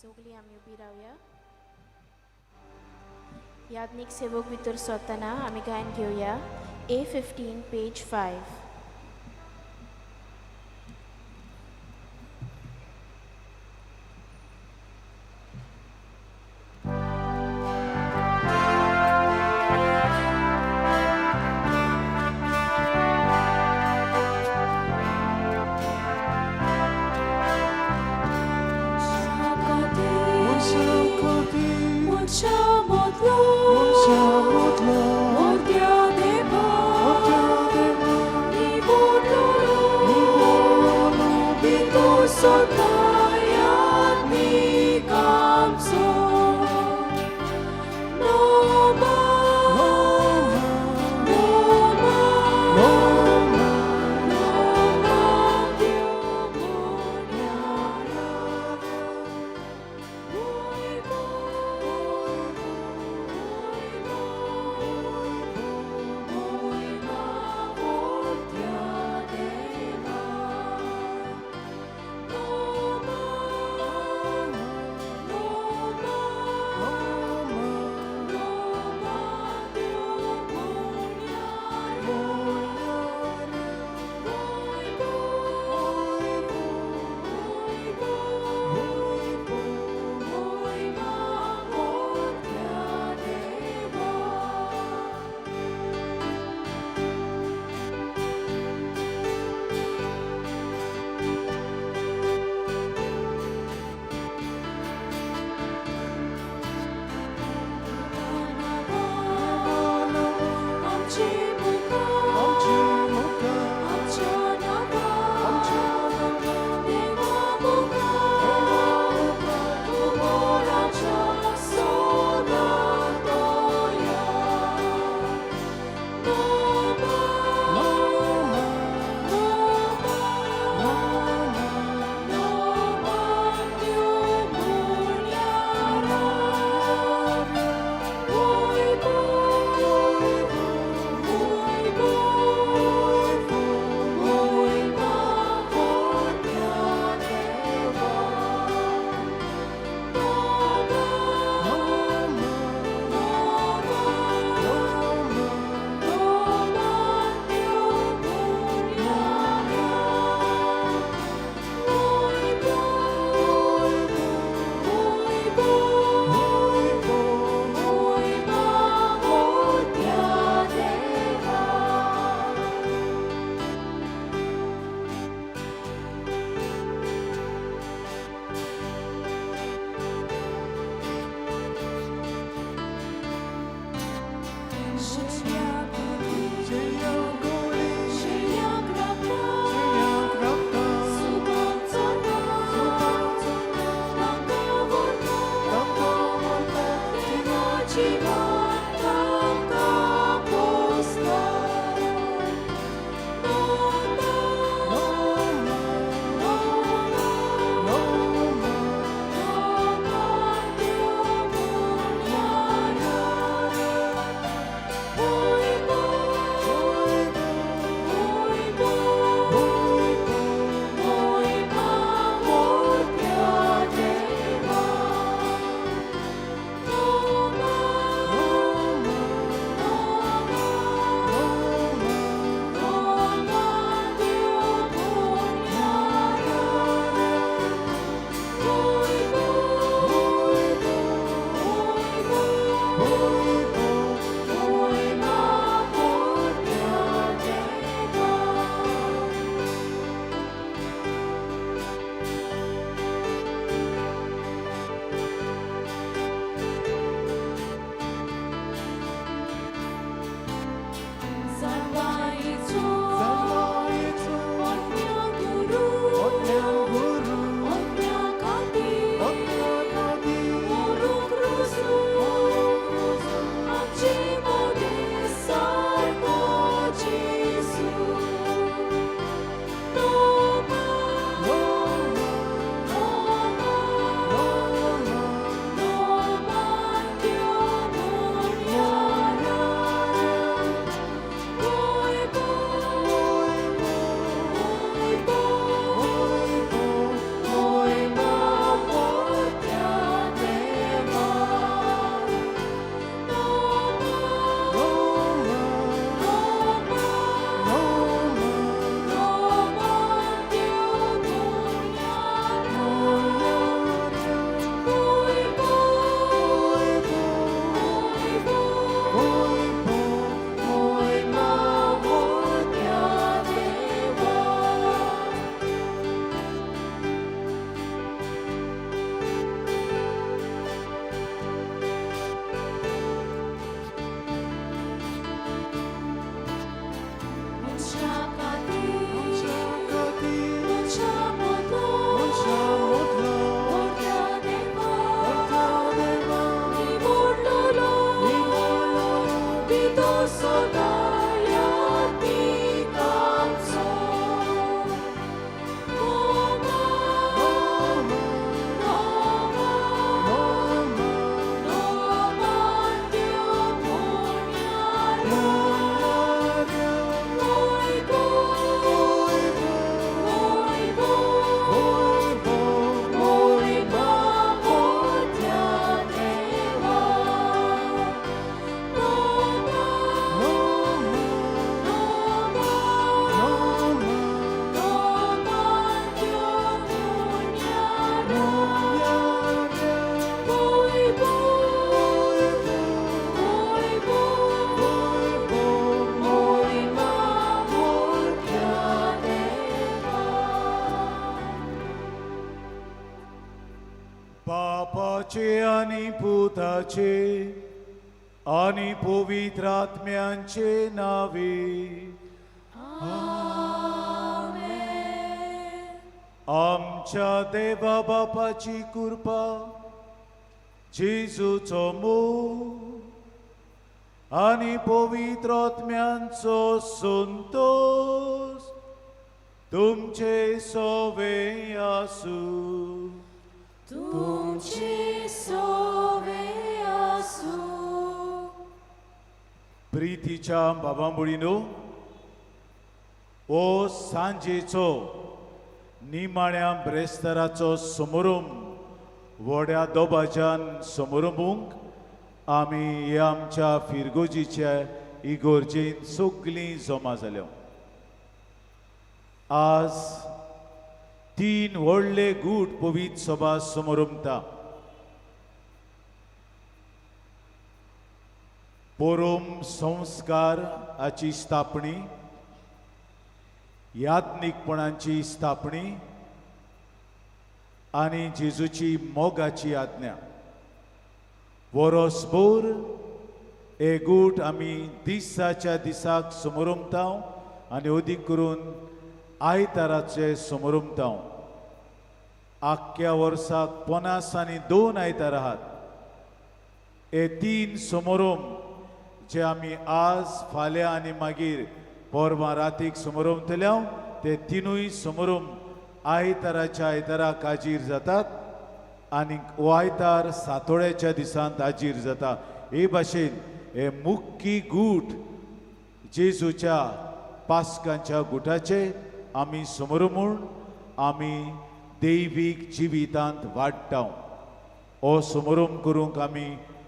सगळीं आमी उबी रावया. याज्ञीक सेवक भितर सरतना आमी गायन घेवया A 15 page 5. बापाचे आनी पुताचे आनी पवित्र आत्म्यांचे नावे. आमच्या देवा बापाची कृपा, जेजूचो मोग आनी पवित्र आत्म्यांचो संतोष तुमचे सोवे आसूं. तुमचे सोवे आसूं. प्रितीच्या बाबा भयणीनो, हो सांजेचो निमाण्या ब्रेस्ताराचो समारंभ व्हड्या दोबाज्यान समारंभूंक आमी हे आमच्या फिरगोजीच्या इगोर्जेन सगलीं जमा जाल्या. आज तीन व्हडले गूट पवित्र सभा समारंभता. पोरोम संस्कार हाची स्थापणी, याज्ञिकपणाची स्थापणी आनी जेजूची मोगाची आज्ञा. वरोसभर हे गूट आमी दिसाच्या दिसाक समारंभता आनी अदीक करून आयताराचे समारंभता. आख्ख्या वर्साक 52 आयतार आहात. हे तीन समारंभ जे आमी आज, फाल्यां आनी मागीर परवां रातीक समारंभतले, ते तिनूय समारंभ आयताराच्या आयताराक हाजीर जातात आनी हो आयतार सातोळ्याच्या दिसांत हाजीर जाता. हे भाशेन हे मुख्य गूट जेजूच्या पास्कांच्या गुटाचे आमी समारंभ म्हूण आमी दैवीक जिवितांत वाडटा. हो समारंभ करूंक आमी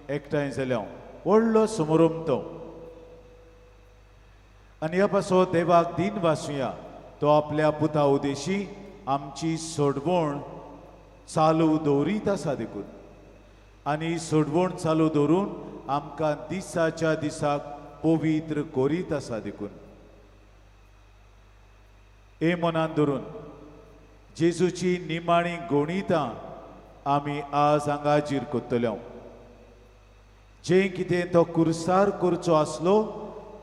एकठांय जाल्या. व्हडलो समारंभ तो. आनी ह्या पासत देवाक दिन वासुया, तो आपल्या पुता उदेशी आमची सोडवण चालू दवरीत आसा देखून, आनी सोडवण चालू दवरून आमकां दिसाच्या दिसाक पवित्र करीत आसा देखून. हे मनान धरून जेजूची निमाणी गणितां आमी आज हांगा हाजीर करतले. जें कितें तो कुर्सार करचो आसलो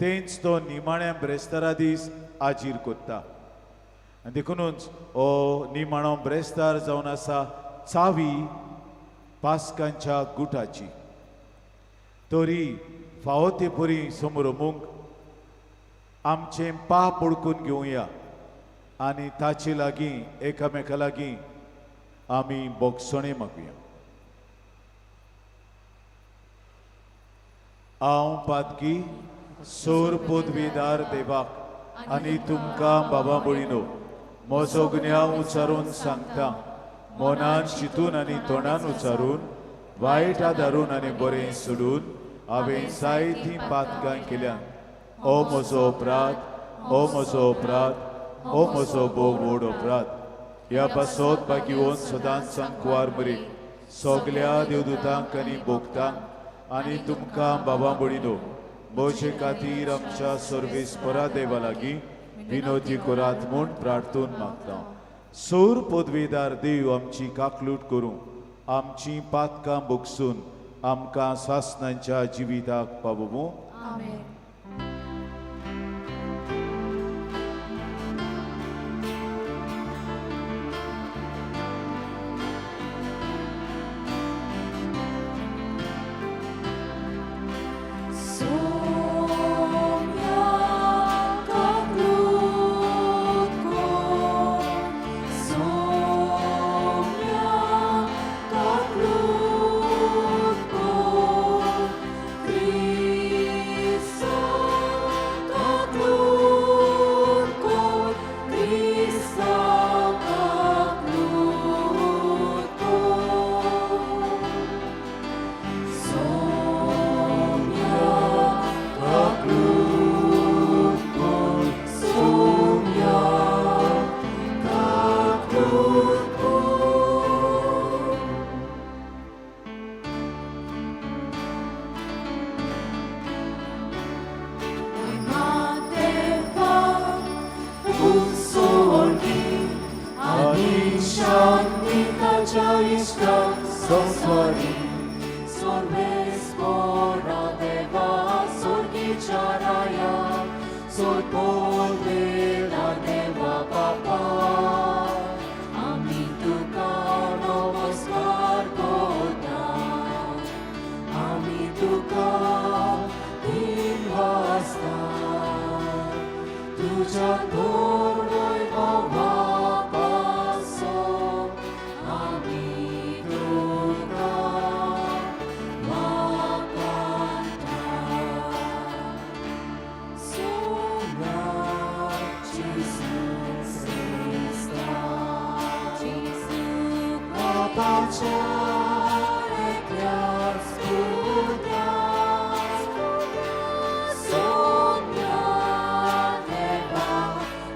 तेंच तो निमाण्या ब्रेस्तारा दीस हाजीर करता. आनी देखुनूच हो निमाणो ब्रेस्तार जावन आसा चावी पास्कांच्या गुटाची. तरी फावो ते परी समारंभूंक आमचें पाप ओळखून घेवया आनी ताचे लागीं एकामेका लागीं आमी बोगसणें मागुया. हांव पातकी सोर पदवीदार देवाक आनी तुमकां बाबा भयणीनो म्हजो गुन्यांव उच्चारून सांगता. मनान चिंतून आनी तोंडान उच्चारून, वायट आदारून आनी बरें सोडून हांवें जायतीं पातकां केल्यात. हो म्हजो अपराध, हो म्हजो अपराध, हो म्हजो भोव व्हड अपराध. ह्या पासत भाग्यवंत सदांच सांकवार मरीक सगल्या देवदूतांक आनी भोगतांक आनी तुमकां बाबा भयणीनो म्हजे खातीर आमच्या सर्वेस्परा देवा लागीं विनोदी करात म्हूण प्रार्थून मागता. सोर पदवेदार देव आमची काकलूट करूं, आमची पातकां भोगसून आमकां सासणांच्या जिविताक पावोवूं. आमेन. बापाच्या एकल्याच पुत्याक सोम्या देवा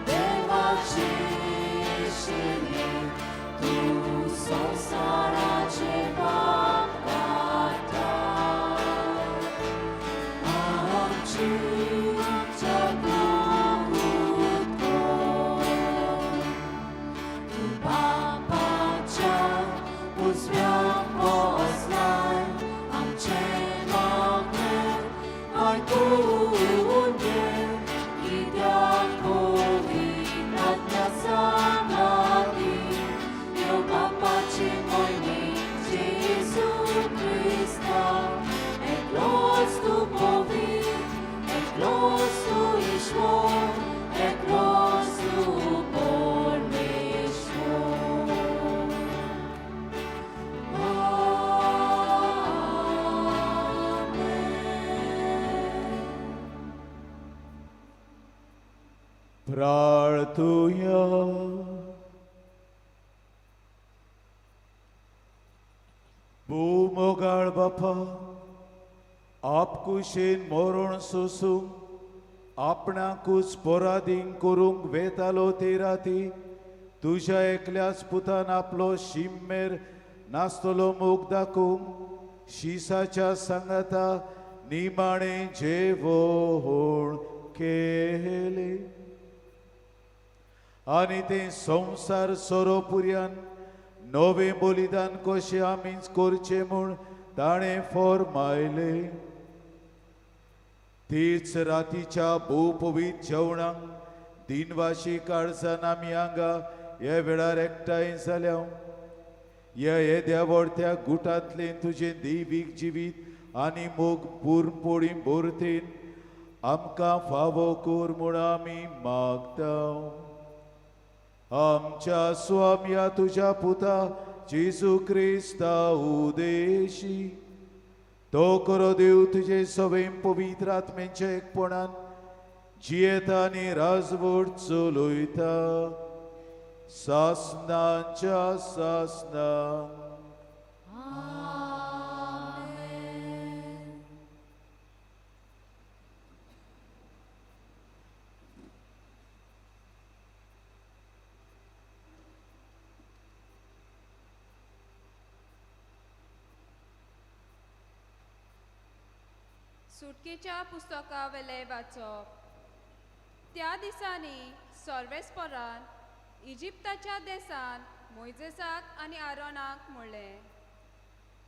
देवाची शिरयेन तूं संवसाराचें पाप काडटा आमची जागृत कर. तूं बापाच्या उजव्याक बसलाय आमचें मागणें आयकून घे कित्याक पवित्र आत्म्या सांगाती देव बापाची मोहिनी जेजू क्रिस्ता एकलोच तूं पवित्र एकलोच तूं ईश्वर एकलोच तूं परमेश्वर. आमेन. प्रार्थुया. भूमोगाळ बापा, आपकुशेन मरण सोसूंक आपणाकूच पराधीन करूंक वेतालो ते राती तुज्या एकल्याच पुतान आपलो शिम्मेर नासतलो मोग दाखोवंक शिसाच्या सांगाता निमाणें जेवण केलें आनी तें संवसार सोरोपुर्यान नवें बलिदान कशें आमीच करचें म्हूण ताणें फॉर्मायलें. तीच रातीच्या भोवपवीत जेवणाक दिनवाशी काळजान आमी हांगा ह्या वेळार एकठांय जाल्या. ह्या येद्या व्हडत्या गुटांतलें तुजें दैवीक जिवीत आनी मोग पुरणपोळी भरतेन आमकां फावो कर म्हूण आमी मागता. आमच्या स्वाम्या तुज्या पुता जेजू क्रिस्ता उदेशी तो करो देव तुजे सवय पवित्र आत्म्यांच्या एकपणान जियेता आनी राजवट चलयता सासनाच्या सासनां. आमेन. सुटकेच्या पुस्तकावेलें वाचप. त्या दिसांनी सर्वेस्परान इजिप्ताच्या देसान मोयजेसाक आनी आरोनाक म्हणलें,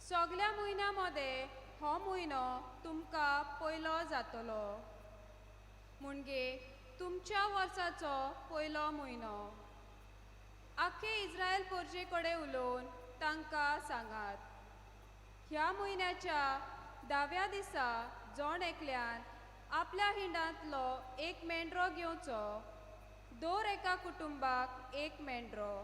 सगल्या म्हयन्या मदें हो म्हयनो तुमकां पयलो जातलो, म्हणजे तुमच्या वर्साचो पयलो म्हयनो. आख्खे इस्रायल परजे कडेन उलोवन तांकां सांगात, ह्या म्हयन्याच्या 10व्या दिसा जण एकल्यान आपल्या हिंडांतलो एक मेंढरो घेवचो, दर एका कुटुंबाक एक मेंढरो.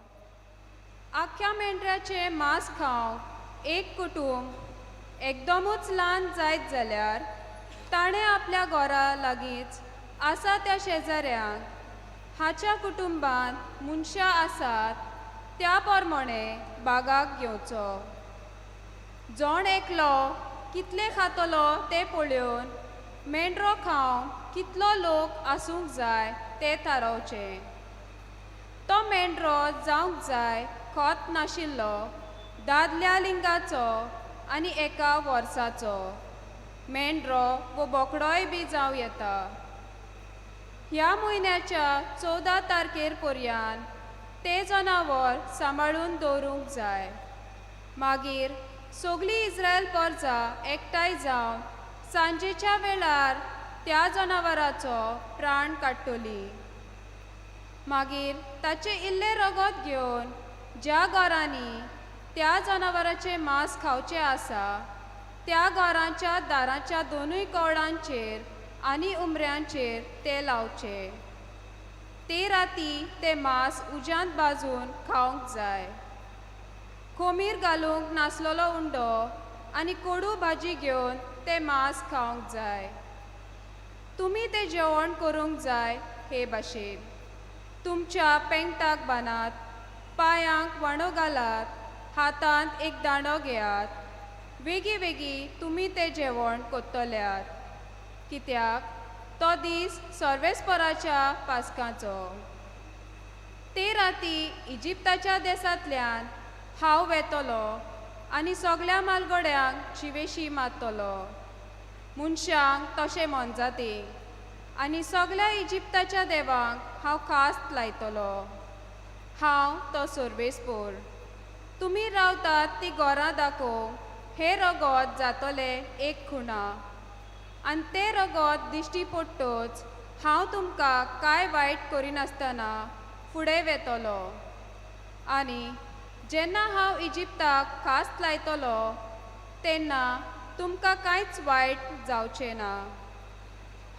आख्ख्या मेंढऱ्याचें मांस खावंक एक कुटुंब एकदमूच ल्हान जायत जाल्यार ताणें आपल्या घरा लागींच आसा त्या शेजाऱ्यांक हाच्या कुटुंबांत मनशां आसात त्या प्रमाणे बागाक घेवचो. जण एकलो कितले खातलो तें पळोवन मेंढरो खावंक कितलो लोक आसूंक जाय तें थारावचें. तो मेंढरो जावंक जाय खत नाशिल्लो, दादल्या लिंगाचो आनी एका वर्साचो मेंढरो वो बोकडोय बी जावं येता. ह्या म्हयन्याच्या 14 तारखेर पर्यंत तें जनावर सांबाळून दवरूंक जाय. मागीर सगळी इस्रायल परजा एकठांय जावन सांजेच्या वेळार त्या जनावराचो प्राण काडटली. मागीर ताचें इल्लें रगत घेवन ज्या घरांनी त्या जनावराचें मांस खावचें आसा त्या घरांच्या दाराच्या दोनूय कवडांचेर आनी उमऱ्यांचेर तें लावचें. ते राती तें मांस उज्यांत भाजून खावंक जाय. कोमीर घालूंक नासलेलो उंडो आनी कोडू भाजी घेवन तें मांस खावंक जाय. तुमी तें जेवण करूंक जाय हे भाशेन. तुमच्या पेंगटाक बांदात, पांयांक वाणो घालात हातांत एक दांडो घेयात. वेगीं वेगीं तुमी तें जेवण कोत्तल्यात, कित्याक तो दीस सर्वेस्पराच्या पास्काचो. ते राती इजिप्ताच्या देसांतल्यान हांव वेतलो आनी सगळ्या मालगड्यांक जिवेशी मारतलो, मनशांक तशें मोनजातींक, आनी सगळ्या इजिप्ताच्या देवांक हांव खास्त लायतलो. हांव तो सर्वेस्पोर. तुमी रावतात ती घरां दाखोवंक हें रगत जातलें एक खुणा, आनी तें रगत दिश्टी पडटच हांव तुमकां कांय वायट करिनासतना फुडें वेतलो. आनी जेन्ना हांव इजिप्ताक खास्त लायतलो तेन्ना तुमकां कांयच वायट जावचें ना.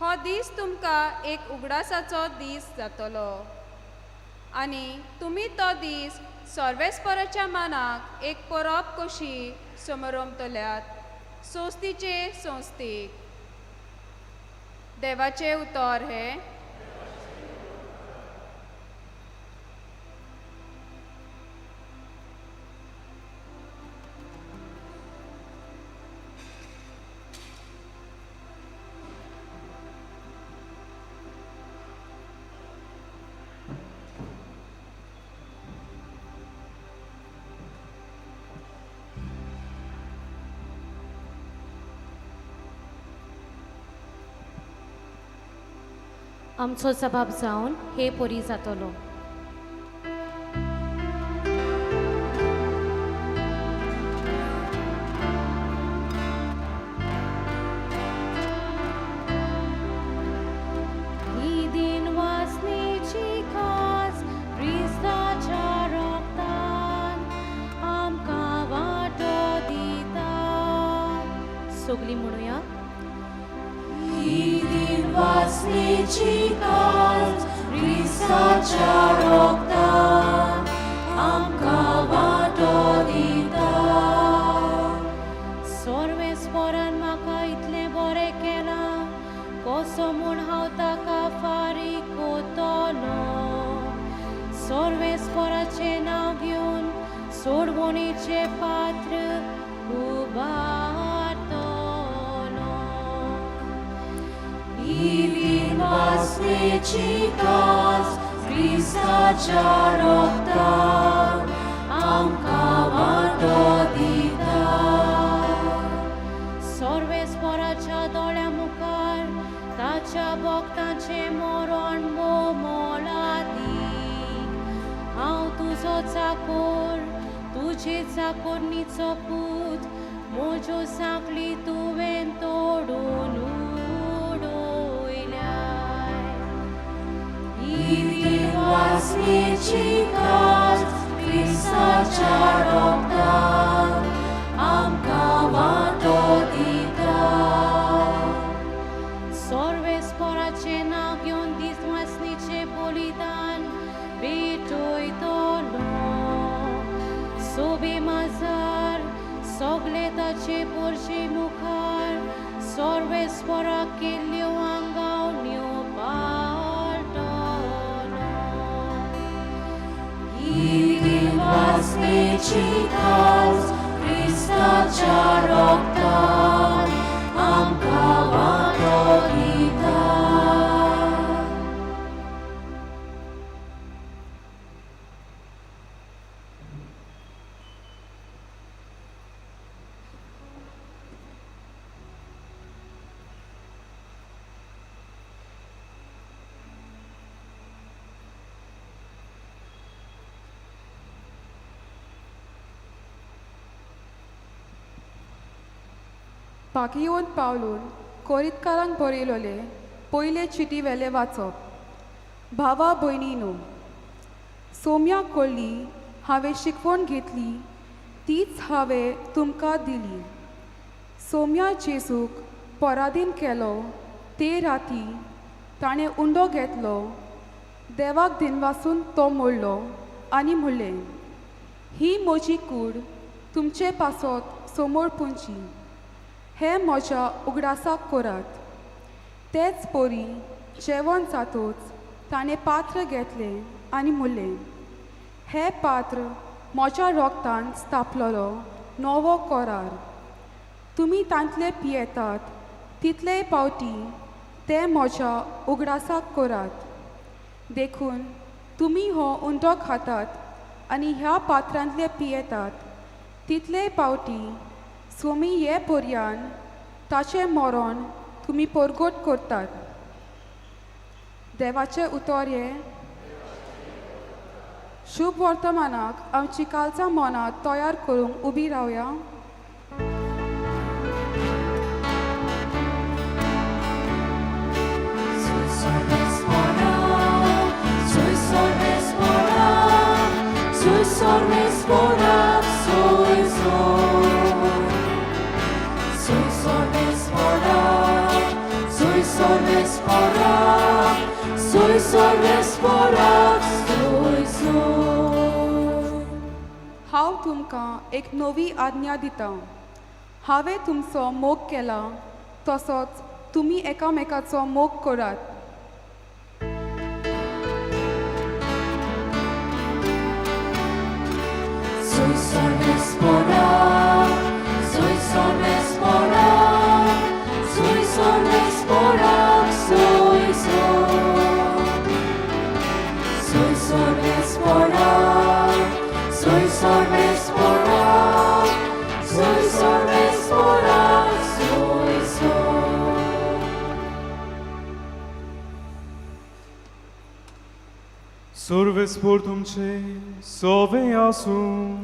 हो दीस तुमकां एक उगडासाचो दीस जातलो आनी तुमी तो दीस सर्वेस्पराच्या मानाक एक परब कशी समरमतल्यात संस्थीचे संस्थीक. देवाचें उतर हें. आमचो जबाब जावन हे परी जातलो. ही दिन वासनेची खास क्रिस्ताच्या रक्तान आमकां वाटो दिता. सगळीं म्हणुया. ही दिन वासनेची काज क्रिस्ताच्या रक्तान आमकां वाटो दिता. सर्वेस्परान म्हाका इतलें बरें केलां, कसो म्हूण हांव ताका फारीक कोतलो. सर्वेस्पराचें नांव घेवन सोडवणीचें पात्र उबारतलो. ही दिन वासनेची काज क्रिस्ताच्या रक्तान आमकां वाटो दिता. सर्वेस्पराच्या दोळ्या मुखार ताच्या भक्तांचें मरण मोलादीक. हांव तुजो चाकोर, तुजे चाकोरणीचो पूत, म्हज्यो सांखळी तुवें तोडून उडयल्याय. ही दिन वासनेची काज क्रिस्ताच्या रक्तान आमकां वाटो दिता. सर्वेस्पराचें नांव घेवन दीस वासनीचें बलिदान भेटयतलो. सोबे माजार सगळे ताचे पोरशे मुखार सर्वेस्पराक केल्ल्यो आंगावण्यो पाळटलो. ही दिन वासनेची काज क्रिस्ताच्या रक्तान आमकां वाटो दिता. पाकियोन पावलून कोरितकारांक बरयलोले पयले चिटी वेले वाचप. भावा भयणीनो, सोम्या कडली हांवें शिकवण घेतली तीच हांवें तुमकां दिली. सोम्या जेजूक पराधीन केलो ते राती ताणें उंडो घेतलो, देवाक दिनवासून तो मोडलो आनी म्हणलें, ही म्हजी कूड तुमचे पासत समोर पुंची, हें म्हज्या उगडासाक करात. तेच परी जेवण जातोच ताणें पात्र घेतलें आनी म्हणलें, हें पात्र म्हज्या रोगतान स्थापलोलो नवो कोरार. तुमी तांतले पियेतात तितलेय पावटी ते म्हज्या उगडासाक करात. देखून तुमी हो उंडो खातात आनी ह्या पात्रांतले पियेतात तितलेय पावटी सोमी हे पर्यान ताचें मरण तुमी परगट करतात. देवाचें उतर हें शुभ वर्तमानाक आमची कालचा मनां तयार करूंक उबी रावया. Soy sorvespora, soy soy. Soy sorvespora, soy sorvespora, soy sorvespora, soy soy. हांव तुमकां एक नवी आज्ञा दितां. हांवें तुमचो मोग केला तसोच तुमी एकामेकाचो मोग करात. Soy sorvespora, soy sorvespora, soy sorvespora, soy soy. Soy sorvespora, soy sorvespora, soy sorvespora, soy soy. सर्वेस्पोर तुमचे सोवे आसूं.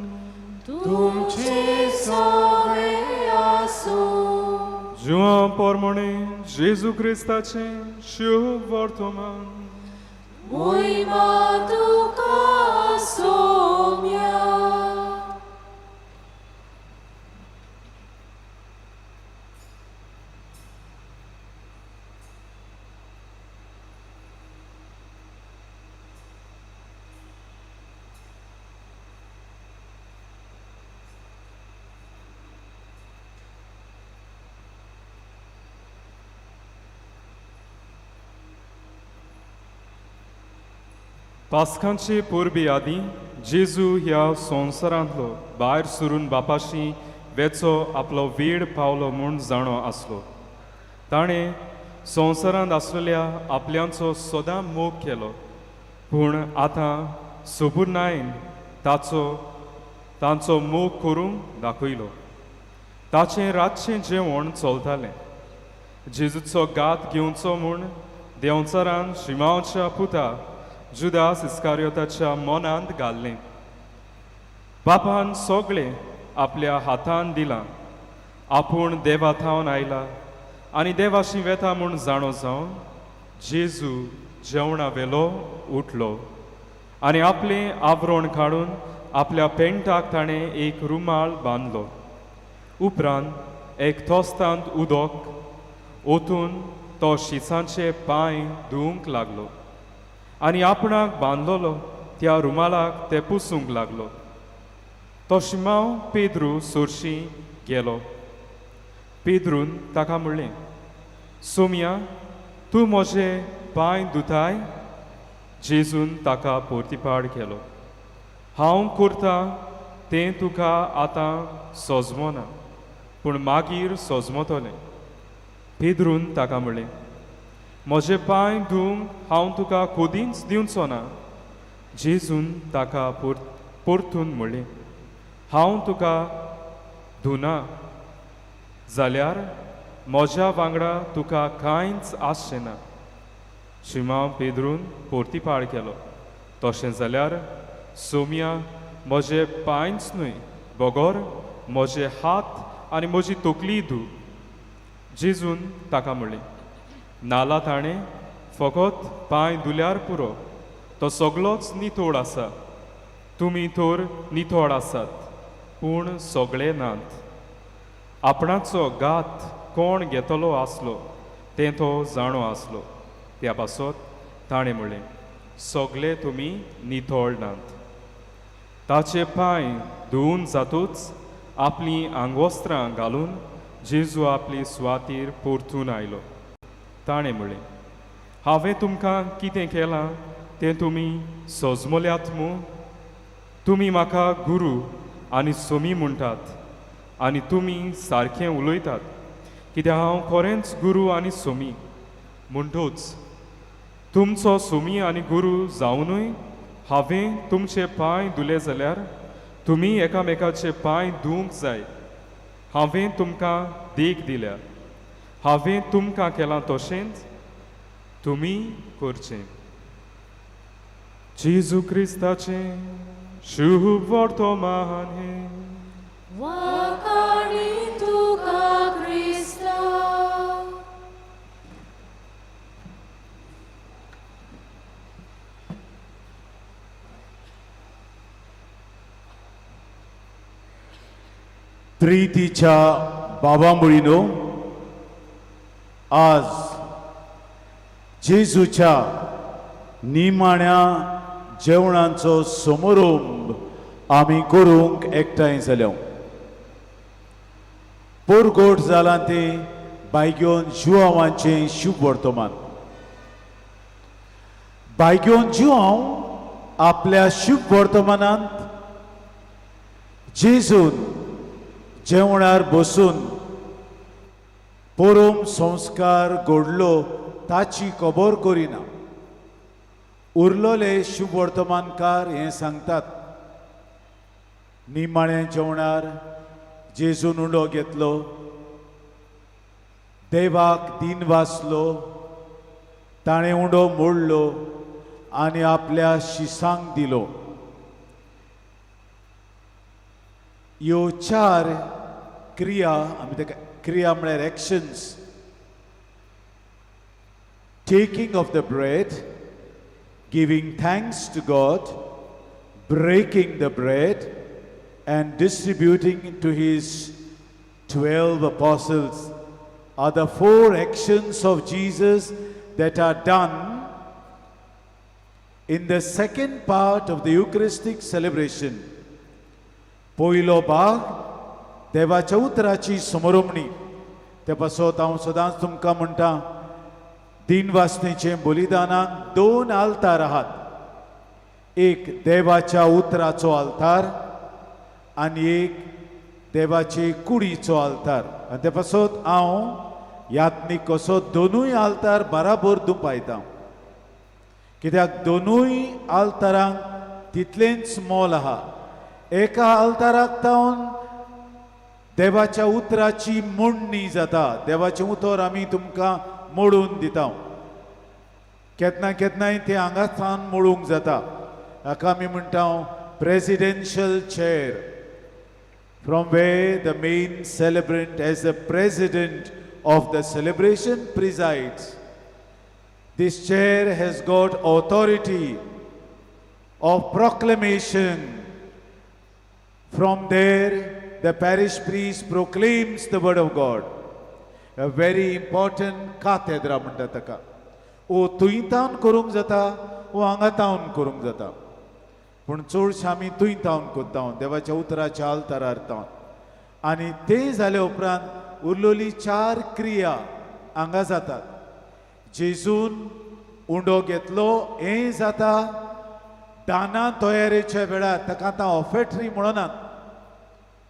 तुमचे सोवे आसूं. जुआं पोरमोणे जेजू क्रिस्ताचें शुभ वर्तमान. मोहिमा तुका सोम्या. पास्कांचे परबे आदीं जेजू ह्या संवसारांतलो भायर सरून बापाशी वेचो आपलो वेळ पावलो म्हूण जाणो आसलो. ताणें संवसारांत आसलेल्या आपल्यांचो सदां मोग केलो, पूण आतां सबुरनायन ताचो तांचो मोग करूंक दाखयलो. ताचें रातचें जेवण चलतालें. जेजूचो गात घेवचो म्हूण देंवचारान शिमांवच्या पुता जुदास इस्कारियोताच्या मनांत घाल्लें. बापान सगळें आपल्या हातान दिलां. आपूण देवा थावन आयला आनी देवाशी वेता म्हूण जाणो जावन जेजू जेवणा वेलो उठलो आनी आपलें आवरण काडून आपल्या पेंटाक ताणें एक रुमाल बांदलो. उपरांत एक तोस्तांत उदक ओतून तो शिसांचे पांय धुवंक लागलो आनी आपणाक बांदलोलो त्या रुमालाक ते पुसूंक लागलो. तो शिमांव पेद्रू सोरशी गेलो. पेद्रून ताका म्हणलें, सोमया, तूं म्हजे पांय धुताय? जेजून ताका पोर्तिपाड केलो, हांव करता तें तुका आतां सोजमना, पूण मागीर सोजमतलें. पेद्रून ताका म्हणलें, म्हजे पांय धुवंक हांव तुका कोदींच दिवचो ना. जेजून ताका परतून म्हणलें, हांव तुका धुना जाल्यार म्हज्या वांगडा तुका कांयच आसचें ना. शिमांव पेद्रून पोर्तिपाळ केलो, तशें जाल्यार सोमया, म्हजे पांयच न्हय बगर म्हजे हात आनी म्हजी तकलीय धू. जेजून ताका म्हणलें, नाला ताणें फकत पांय धुल्यार पुरो, तो सगळोच नितळ आसा. तुमी तर नितळ आसात, पूण सगळे नात. आपणाचो घात कोण घेतलो आसलो तें तो जाणो आसलो. त्या पासत ताणें म्हणलें, सगळे तुमी नितळ नात. ताचे पांय धुवून जातूच आपलीं आंगवस्त्रां घालून जेजू आपली सुवातीर परतून आयलो. ताणें म्हणलें, हांवें तुमकां कितें केलां तें तुमी सोजमल्यात मूं? तुमी म्हाका गुरू आनी सोमी म्हणटात आनी तुमी सारकें उलयतात, कित्याक हांव खरेंच गुरू आनी सोमी. म्हणटूच तुमचो सोमी आनी गुरू जावनूय हांवें तुमचे पांय धुले जाल्यार तुमी एकामेकाचे पांय धुवंक जाय. हांवें तुमकां देख दिल्या, हांवें तुमकां केलां तशेंच तुमी करचें. जेजू क्रिस्ताचें शुभ वर्तमान हें. वाखाणी तुका क्रिस्ता. प्रितीच्या बाबा मुळीनो, आज जेजूच्या निमाण्या जेवणाचो समारंभ आमी करूंक एकठांय जाल्या. पोरगोट जालां तें बायग्योन जुआंवाचें शुभ वर्तमान. बायग्योन जुआंव आपल्या शुभ वर्तमानांत जेजून जेवणार बसून परम संस्कार घडलो ताची खबर करिना. उरलोले शुभ वर्तमानकार हें सांगतात. निमाण्या जेवणार जेजून उंडो घेतलो, देवाक दिन वाचलो, ताणें उंडो मोडलो आनी आपल्या शिसांक दिलो. ह्यो चार क्रिया आमी ताका क्रिया म्हळ्यार actions. Taking of the bread, giving thanks to God, breaking the bread and distributing to his 12 apostles are the four actions of Jesus that are done in the second part of the Eucharistic celebration. पयलो भाग देवाच्या उतराची समरोमणी. ते पासत हांव सदांच तुमकां म्हणटा, दिन वासनेचें बलिदानाक दोन आल्तार आहात. एक देवाच्या उतराचो आल्तार आनी एक देवाचे कुडीचो आल्तार. आनी ते पासत हांव यात्नीक कसो दोनूय आल्तार बराबर दुपायता, कित्याक दोनूय आल्तारांक तितलेंच मोल आहा. एका आल्ताराक तावन देवाच्या उतराची मोडणी जाता, देवाचें उतर आमी तुमकां मोडून दिता. केन्ना केन्नाय तें हांगा सावन मोडूंक जाता. हाका आमी म्हणटा presidential chair, from where the main celebrant as the president of the celebration presides. This chair has got authority of proclamation. From there, the parish priest proclaims the word of God. A very important katedra म्हणटा ताका. ओ थंय तावन करूंक जाता, ओ हांगा तावन करूंक जाता, पूण चडशें आमी थंय तावन करता, देवाच्या उतराच्या आल्तारार तावन. आनी तें जाले उपरांत उरलोली चार क्रिया हांगा जातात. जेजून उंडो घेतलो हें जाता दाना तयारेच्या वेळार. ताका आतां ऑफेट्री म्हणनात,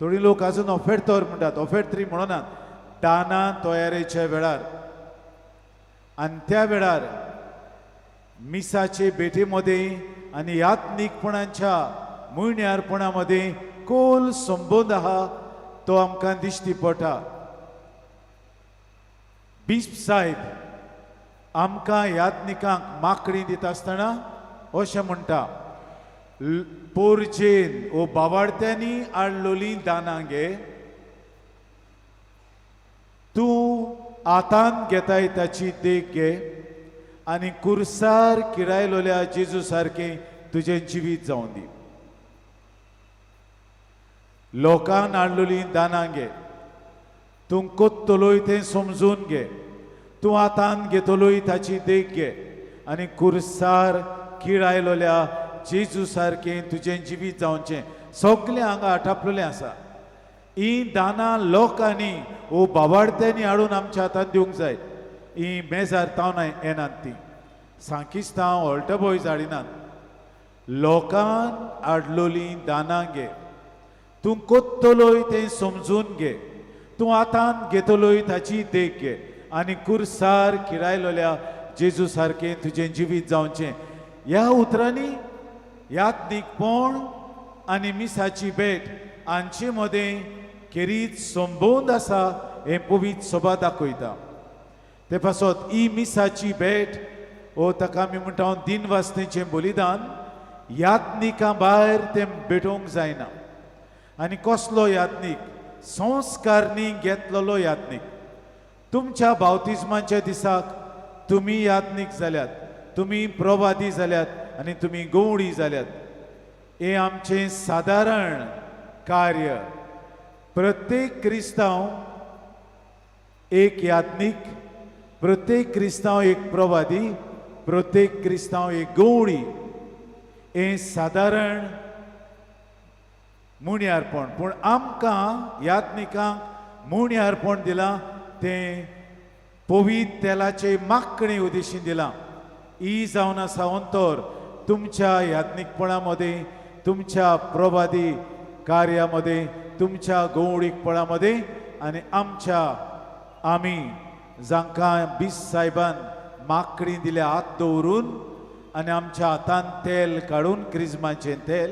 थोडी लोक अजून ऑफेर्तोर म्हणटात, ऑफेट्री म्हणनात, दाना तयारेच्या वेळार. आनी त्या वेळार मिसाचे भेटे मदें आनी यात्नीकपणाच्या म्हयन्यारपणा मदें खोल संबंद आहा तो आमकां दिश्टी पडटा. बिस्प साहेब आमकां यात्निकांक माकडी दिता आसतना अशें म्हणटा, पोरजेन ओ बावाडत्यांनी हाडलोली दानां घे, तूं आतान घेताय ताची देख घे आनी कुर्सार किरायलोल्या जेजू सारकें तुजें जिवीत जावन दी. लोकांक हाडलोली दानां घे, तूं कोत्तलोय तें समजून घे, तूं आतान घेतलोय ताची देख घे आनी कुर्सार किळायलोल्या जेजू सारकें तुजें जिवीत जावचें. सगळें हांगा आटापलेलें आसा. ही दानां लोकांनी ओ बावाडत्यांनी हाडून आमच्या हातांत दिवंक जाय. ही मेजार तावन येनात, ती सांकिस्तांव ऑल्टबॉयज हाडिनात. लोकान हाडलोलीं दानां घे, तूं कोत्तलोय तें समजून घे, तूं आतांत घेतलोय ताची देख घे आनी कुर्सार किरायलोल्या जेजू सारकें तुजें जिवीत जावचें. ह्या उतरांनी यात्नीकपण आनी मिसाची भेट हांचे मदें खेरीत संबंद आसा हें पवित्र सभा दाखयता. ते पासत ही मिसाची भेट ओ ताका आमी म्हणटा दिनवासनेचें बलिदान यात्निकां भायर तें भेटोवंक जायना. आनी कसलो यात्नीक? संस्कारणी घेतलेलो यात्नीक. तुमच्या बावतिज्माच्या दिसाक तुमी यात्नीक जाल्यात, तुमी प्रवादी जाल्यात आनी तुमी गवळी जाल्यात. हें आमचें सादारण कार्य. प्रत्येक क्रिस्तांव एक यात्नीक, प्रत्येक क्रिस्तांव एक प्रवादी, प्रत्येक क्रिस्तांव एक गवळी. हें सादारण मुण्यारपण. पूण आमकां यात्निकांक मुण्यारपण दिलां तें पवित्र तेलाचे मागणे उद्देशीन दिलां. ही जावन आसा अंतर तुमच्या यात्नीकपणा मदें, तुमच्या प्रवादी कार्या मदें, तुमच्या गवळीकपणा मदें आनी आमच्या आमी जांकां बीस सायबान माकडी दिल्या हात दवरून आनी आमच्या हातान तेल काडून क्रिज्माचें तेल,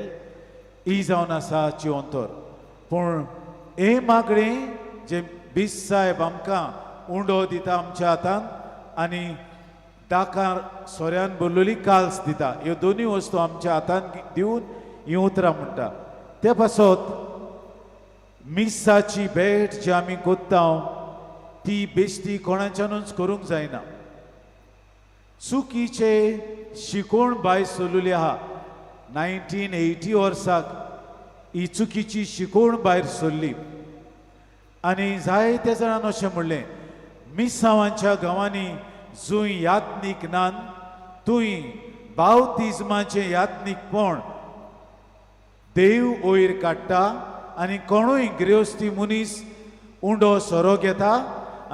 ही जावन आसा चिवंतर. पूण हें मागणें जें बीस सायब आमकां उंडो दिता आमच्या हातान आनी दाकार सोऱ्यान भरलेली काल्स दिता, ह्यो दोनूय वस्तू आमच्या हातान दिवन हीं उतरां म्हणटा. ते पासत मिसाची भेट जी आमी कोत्ता ती बेश्टी कोणाच्यानूच करूंक जायना. चुकीचे शिकोवण भायर सरलेली आहा. 1980 वर्साक ही चुकीची शिकोवण भायर सरली आनी जायते जाणान अशें म्हणलें, मिसावांच्या गांवांनी जंय यात्नीक नान थंय बावतिज्माचें यात्नीकपण देव वयर काडटा आनी कोणूय गृहस्थी मनीस उंडो सोरो घेता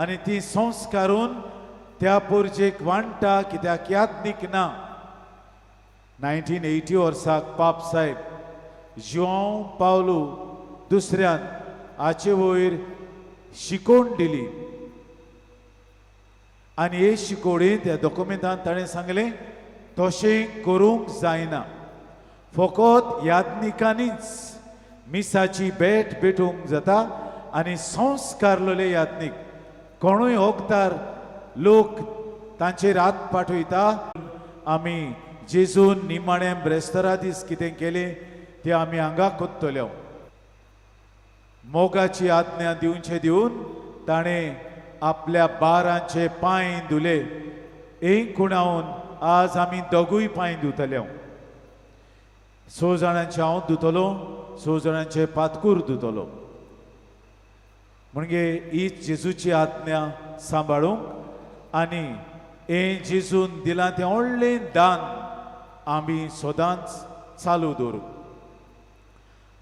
आनी ती संस्कारून त्या पोरजेक वांट्टा कित्याक यात्नीक ना. 1980 वर्साक पाप साहेब जुआंव पावलू दुसऱ्यान हाचे वयर शिकोवण दिली आनी हे शिकोवणेंत त्या डॉक्युमेंटान ताणें सांगलें तशें करूंक जायना, फकत यात्निकांनीच मिसाची भेट भेटूंक जाता आनी संस्कारलेले यात्नीक. कोणूय ओगतार लोक तांचेर हात पाठयता. आमी जेजून निमाणें ब्रेस्तरा दीस कितें केलें तें आमी हांगा कोत्तले. मोगाची आज्ञा दिवचे दिवन ताणें आपल्या बारांचे पांय धुले. एक खुणावन आज आमी दोगूय पांय धुतले. 6 जाणांचे हांव धुतलो, 6 जाणांचे पातकूर धुतलो. म्हणजे ही जेजूची आज्ञा सांबाळूंक आनी हें जेजून दिलां तें व्हडलें दान आमी सदांच चालू दवरूं.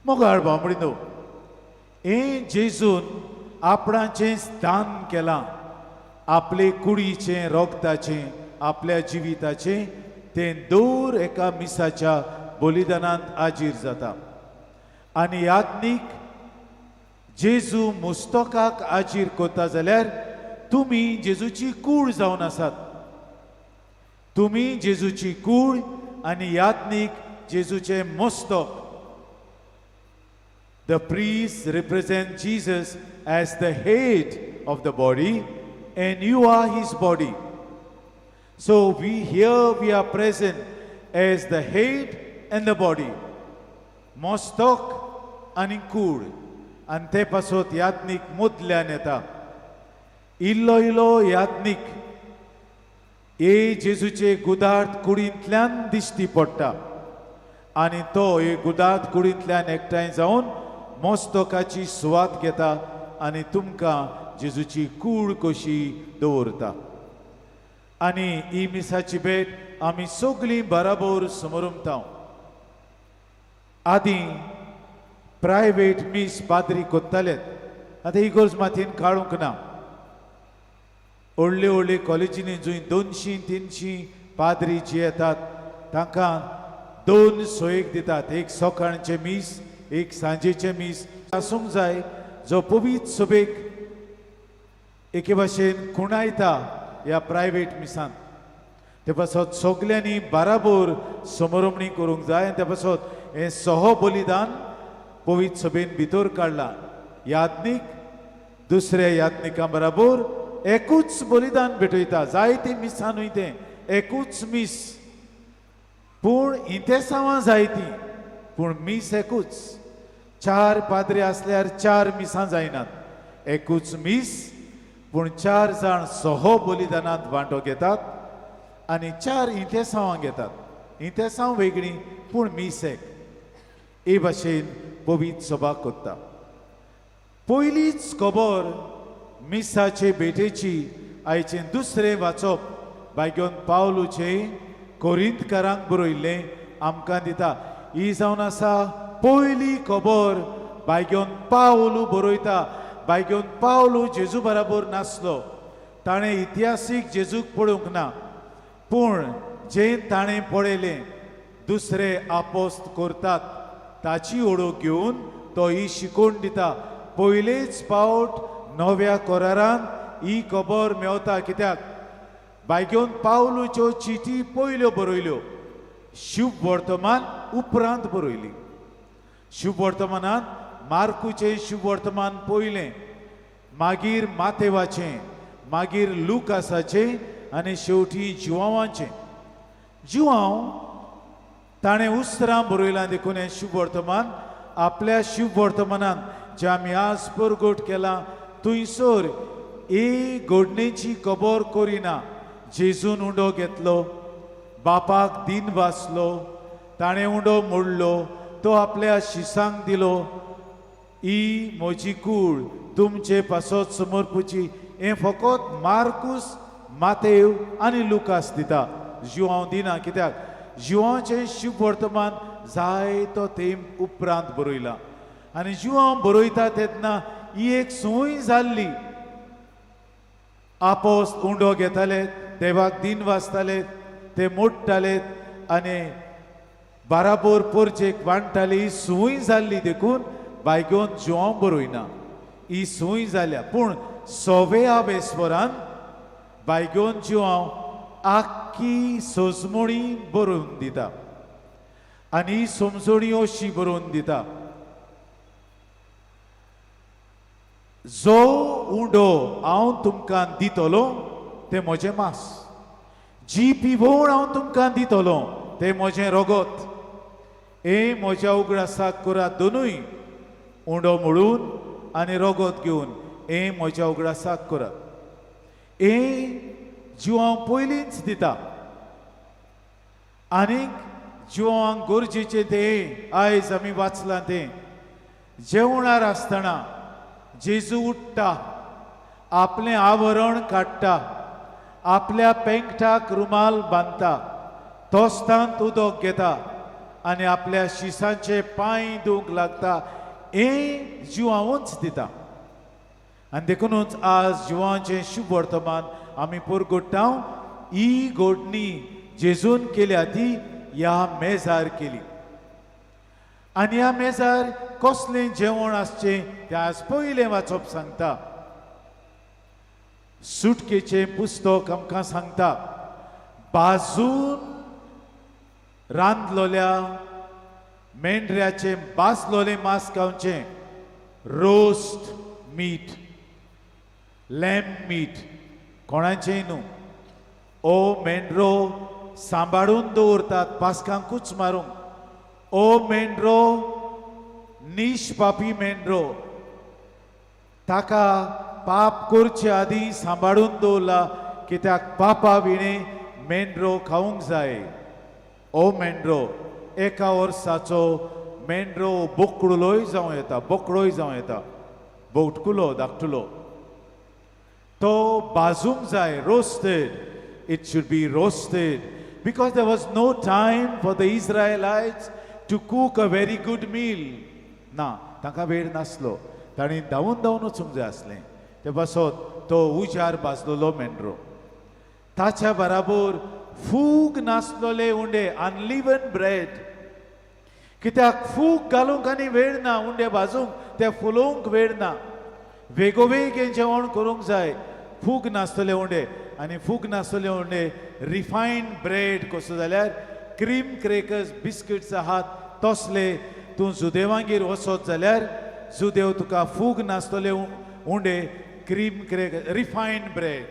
मोगाळ बांबडीनो, हें जेजून आपणाचें दान केलां, आपले कुडीचें, रोगताचें, आपल्या जिविताचें, तें दर एका मिसाच्या बलिदानांत आजीर जाता. आनी याज्ञीक जेजू मुस्तकाक आजीर करता जाल्यार तुमी जेजूची कूड जावन आसात. तुमी जेजूची कूड आनी याज्ञीक जेजूचें मस्तक. The priest represent Jesus as the head of the body and you are his body. So we here we are present as the head and the body. मस्तक आनी कूड. आनी ते पासत याज्ञीक मदल्यान येता. इल्लो इल्लो याज्ञीक हे जेजूचे गुदार्थ कुडींतल्यान दिश्टी पडटा आनी तो हे गुदार्थ कुडींतल्यान एकठांय जावन मस्तकाची सुवात घेता आनी तुमकां जेजूची कूड कशी दवरता. आनी ही मिसाची भेट आमी सगळीं बराबर समरमता. आदीं प्रायवेट मीस पाद्री कोत्तालेत, आतां इगोर्ज मातयेन काडूंक ना. व्हडले व्हडले कॉलेजींनी जंय 200-300 पाद्री जी येतात तांकां दोन सोयेक दितात, एक सकाळचें मीस, एक सांजेचें मीस आसूंक जाय, जो पवित्र सभेक एके भाशेन खुणायता ह्या प्रायवेट मिसांत. ते पासत सगल्यांनी बाराबोर समरमणी करूंक जाय आनी ते पासत हें सह बलिदान पवित्र सभेन भितर काडलां. याज्ञीक दुसऱ्या याज्ञिकां बराबर एकूच बलिदान भेटयता. जायतीं मिसां न्हय, तें एकूच मीस, पूण इंतेसांवां जायतीं, पूण मीस एकूच. चार पाद्री आसल्यार चार मिसां जायनात, एकूच मीस, पूण चार जाण सह बलिदानांत वांटो घेतात आनी चार इंतेसांवां घेतात. इंतेसांव वेगळीं पूण मीस एक. हे भाशेन पवित्र सभा करता. पयलीच खबर मिसाचे भेटेची आयचें दुसरें वाचप बायगोन पावलूचें कोरिंतकारांक बरयल्लें आमकां दिता. ही जावन आसा पयली खबर बायगोन पावलू बरयता. बायगोन पावलू जेजू बराबर नासलो, ताणें इतिहासीक जेजूक पळोवंक ना, पूण जें ताणें पळयलें दुसरे आपोस्त करतात ताची ओळख घेवन तो ही शिकोवन दिता. पयलेच पावट नव्या करारान ही खबर मेवता, कित्याक बायगोन पावलूच्यो चिटी पयल्यो बरयल्यो, शुभ वर्तमान उपरांत बरयली. शुभ वर्तमानांत मार्कूचें शुभ वर्तमान पयलें, मागीर मातेवाचें, मागीर लुकासाचें आनी शेवटी जुवांवाचें. जुवांव ताणें उसरां बरयलां, देखून हें शुभ वर्तमान आपल्या शुभ वर्तमानांत जें आमी आज परगट केलां थंयसर ए घडणेची खबर करिना. जेजून उंडो घेतलो, बापाक दिन वाचलो, ताणें उंडो मोडलो, तो आपल्या शिसांक दिलो, ही म्हजी कूड तुमचे पासत समर्पुची. हें फकत मार्कूस, मातेव आनी लुकास दिता, जुवांव दिना, कित्याक जुवांचें शुभ वर्तमान जायतो तेंप उपरांत बरयलां आनी जुवांव बरयता तेन्ना ही एक संवय जाल्ली. आपोस उंडो घेताले, देवाक दिन वाचताले, ते मोडटाले आनी बाराबोर पोरचेक वांट्टाले. ही संवय जाल्ली, देखून बायगोन जुवांव बरयना. ही संवय जाल्या, पूण सवे आवेस्वरान बायगोन जुवांव आख्खी सजमणी बरोवन दिता आनी ही समजणी अशी बरोवन दिता, जो उंडो हांव तुमकां दितलो तें म्हजें मांस, जी पिवोण हांव तुमकां दितलो तें म्हजें रगत, हें म्हज्या उगडासाक करात. दोनूय उंडो मोडून आनी रगत घेवन हें म्हज्या उगडासाक करात. हें जिवांव पयलींच दिता आनीक जिवांक गरजेचें तें आयज आमी वाचलां तें. जेवणार आसतना जेजू उठ्ठा, आपलें आवरण काडटा, आपल्या पेंकटाक रुमाल बांदता, तोस्तांत उदक घेता आनी आपल्या शिसांचे पांय धुवंक लागता. हें जिवांवूच दिता आनी देखुनूच आज जिवांचें शुभ वर्तमान आमी परगट्टा. ही घडणी जेजून केल्या ती ह्या मेजार केली आनी ह्या मेजार कसलें जेवण आसचें तें आज पयलें वाचप सांगता. सुटकेचें पुस्तक आमकां सांगता, बाजून रांदलोल्या मेंढऱ्याचें भाजलोलें मांस खावचें, रोस्ट मीट, लॅम्ब मीट, कोणाचेंय न्हू. ओ मेंढरो सांबाळून दवरतात पास्कांकूच मारूंक. ओ मेंढरो निष्पापी मेंढरो, ताका पाप करचे आदीं सांबाळून दवरला, कित्याक पापा विणें मेंढरो खावंक जाय. ओ मेंढरो एका वर्साचो मेंढरो, बोकडुलोय जावं येता, बोकडोय जावं येता, बोटकुलो धाकटुलो, तो भाजूंक जाय, roasted. It should be roasted because there was no time for the Israelites to cook a very good meal. ना, तांकां वेळ नासलो, तांणी धांवून धांवून वचूंक जाय आसलें. ते पासत तो उजार भाजलेलो मेंढरो, ताच्या बराबर फूग नासलोले उंडे, अनलिवन ब्रेड. कित्याक फूग घालूंक आनी वेळ ना, उंडे भाजूंक ते फुलोवंक वेळ ना, वेगोवेग हें जेवण करूंक जाय. फूग नासतले उंडे, आनी फूग नासतले उंडे रिफायन्ड ब्रेड कसो जाल्यार क्रीम क्रेकर्स बिस्किट्स आहात तसले तूं जुदेवांगेर वचत जाल्यार जुदेव तुका फूग नासतले उंडे, cream cracker, refined bread,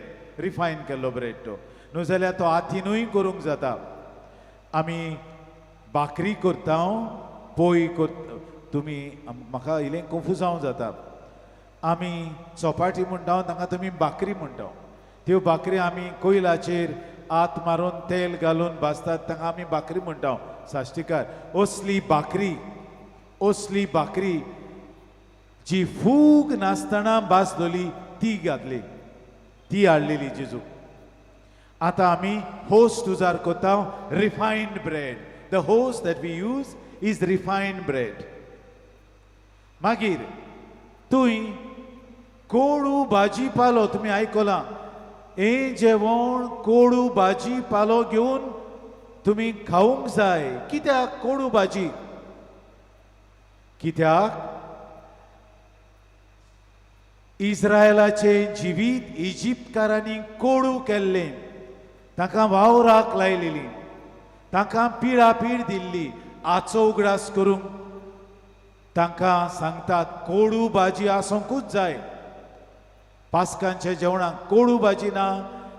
refine केल्लो ब्रेड तो न्हू जाल्यार तो हातीनूय करूंक जाता. आमी भाकरी करता, पोय करता, तुमी म्हाका इल्लें कंफ्युजांव जाता. आमी चपाटी म्हणटा तांकां तुमी भाकरी म्हणटा. त्यो भाकरी आमी कोयलाचेर हात मारून तेल घालून भाजतात, तांकां आमी भाकरी म्हणटा. साश्टीकार असली भाकरी, असली भाकरी जी फूग नासतना भाजलोली ती घातली, ती हाडलेली जेजू. आतां आमी होस्ट उजार करता refined bread. The host that we use is refined bread. मागीर तुंय कोळू भाजी पालो तुमी आयकलां, हें जेवण कोळू भाजी पालो घेवन तुमी खावंक जाय. कित्याक कोळू भाजी? कित्याक इस्रायलाचें जिवीत इजिप्तकारांनी कोडू केल्लें, तांकां वावराक लायलेली, तांकां पिळापीळ दिल्ली. आचो उगडास करूंक तांकां सांगतात कोडू भाजी आसूंकूच जाय. पास्कांच्या जेवणाक कोडू भाजी ना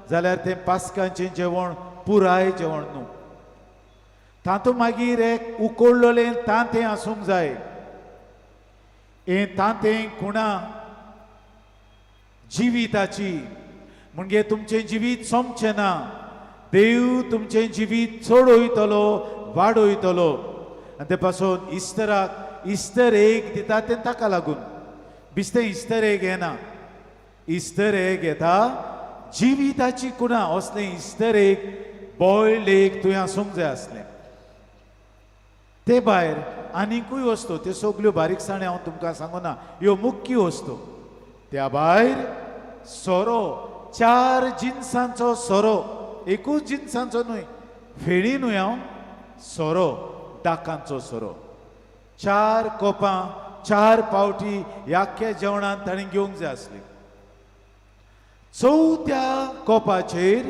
जाल्यार तें पास्कांचें जेवण पुराय जेवण न्हू. तातूंत मागीर एक उकडलेलें तांतें आसूंक जाय. हें तांतें खुणा जिविताची, म्हणजे तुमचें जिवीत सोंपचें ना, देव तुमचें जिवीत चडयतलो, वाडयतलो. आनी ते पासून इस्टराक इस्टर एग दिता तें ताका लागून. बिस्तें इस्टर एग येना, इस्टर एग येता जिविताची कुणा. असलें इस्टर एग, बॉयल्ड एग तुवें आसूंक जाय आसलें. ते भायर आनीकूय वस्तू, त्यो सगल्यो बारीकसाणी हांव तुमकां सांगूना, ह्यो मुख्य वस्तू. त्या भायर सोरो, 4 जिनसांचो सोरो, एकूच जिनसांचो न्हय, फेणी न्हय हांव, सोरो, दाकांचो सोरो, 4 कोपां 4 पावटी ह्या जेवणांत ताणें घेवंक जाय आसली. चवथ्या कोपाचेर,